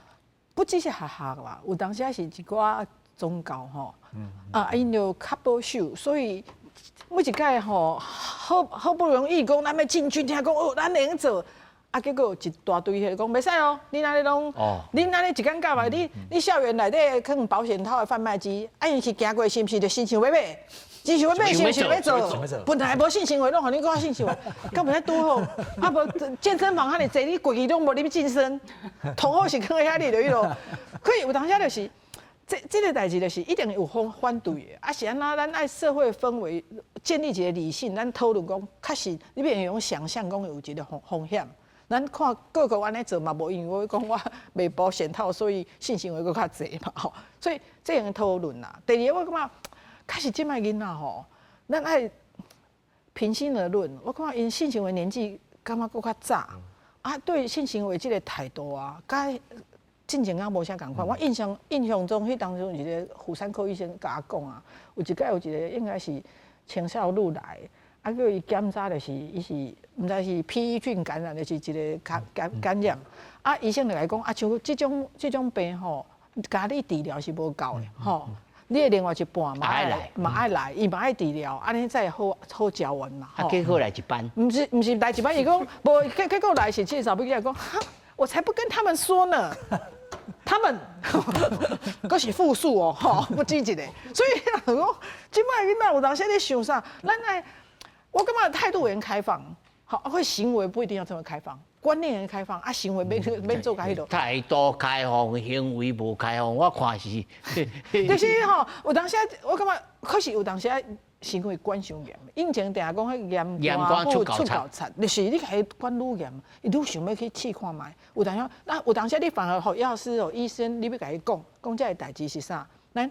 不只是學校啦，有當時也是一寡宗教吼，啊，𪜶就較保守，所以每一擺吼，好好不容易講咱欲進軍，聽講哦，咱會用做。啊，結果一大堆彼個講袂使哦，你按呢攏，你按呢一工到晚，你校園內底可能保險套的販賣機，啊，𪜶是行過是毋是就親像欲買？親像欲買，是毋是欲做？本來無性行為，攏予你講性行為，敢袂使拄好？啊無健身房遐爾濟，你過去攏無入去健身，同好是囥佇遐你就彼落。可以有當時就是，這個代誌就是一定有反對的，啊是按怎？咱愛社會氛圍建立一個理性，咱討論講，確實你免用想象講有一個風險。咱看各國按呢做嘛，無因為我講我賣保險套，所以性行為閣較濟嘛吼。所以這樣討論啦。第二個我感覺，確實這擺囡仔吼，咱愛平心而論，我感覺𪜶性行為年紀感覺閣較早，啊，對性行為這個態度啊，佮進前敢無啥仝款。我印象中，彼當陣有一個婦產科醫生共我講啊，有一擺有一個應該是青少女來。啊，叫伊檢查就是伊是毋知是 P 菌感染，就是一個感染。啊，醫生就來講啊，像這種病吼，共你治療是無夠的吼，你的另外一半嘛愛來嘛愛來，伊嘛愛治療，按呢才會好好交完嘛。啊，結果來一班？毋是毋是來一班，伊講無結果來是這個查某囝講，我才不跟他們說呢。他們，閣是複數哦，吼，不止一個。所以講，這擺囡仔有當時咧想啥？咱愛。我感覺態度會開放，好，會行為不一定要這麼開放，觀念會開放啊，行為免免做共彼落。態度開放，行為無開放，我看是。就是吼，有當時我感覺確實有當時行為管傷嚴，以前定定講彼驗肝出狗賊，就是你共伊管愈嚴，伊愈想欲去試看覓。有當時，那有當時你反而予藥師哦、醫生，你欲共伊講講這个代誌是啥？咱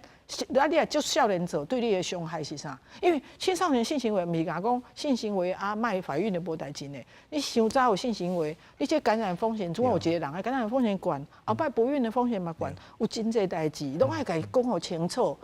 啊，你若足少年做，對你的傷害是啥？因為青少年性行為毋是共講性行為啊，莫懷孕就無代誌呢。你傷早有性行為，你這感染風險，總有一個人的感染風險懸，後擺不孕的風險嘛懸，有真濟代誌，攏愛共伊講予清楚。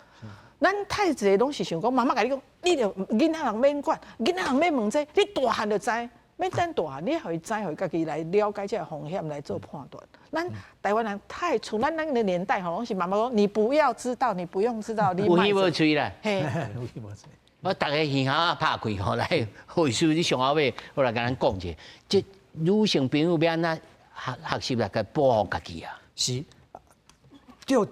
咱太濟攏是想講，媽媽共你講，你著囡仔人免管，囡仔人免問這個，你大漢就知。免等大漢，你予伊知，予伊家己來了解這個風險來做判斷。咱台灣人太像咱那個年代吼，攏是媽媽講，你不要知道，你不用知道，你有耳無喙啦。嘿，我逐个耳仔拍開吼來，護士你上後尾，我來共咱講者，這女性朋友欲按怎學習來共保護家己啊？是，就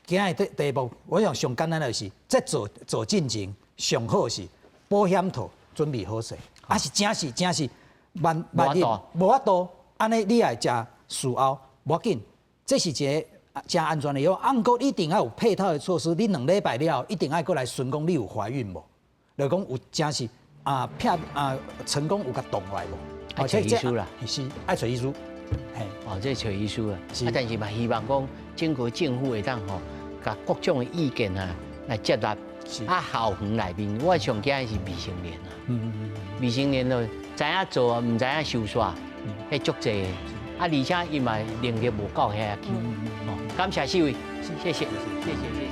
今日第一步，我想上簡單的是，這做進前上好是保險套準備好勢，啊是真是真是。萬萬一無法度，按呢你也食事後無要緊，這是一个誠安全的藥。啊，毋過一定愛有配套的措施。你兩禮拜了後，一定愛閣來詢講你有懷孕無？就講有真是啊，騙啊成功有共擋落來無？愛揣醫師啦，是愛揣醫師。嘿，哦，這揣醫師啊。啊，但是嘛，希望講整個政府會當吼，共各種的意見啊來接納。啊，校園內面，我上驚的是未成年啊。未成年就知影做啊，毋知影收煞，彼足濟。啊，而且伊嘛能力無夠遐去。感謝四位，謝謝，謝謝。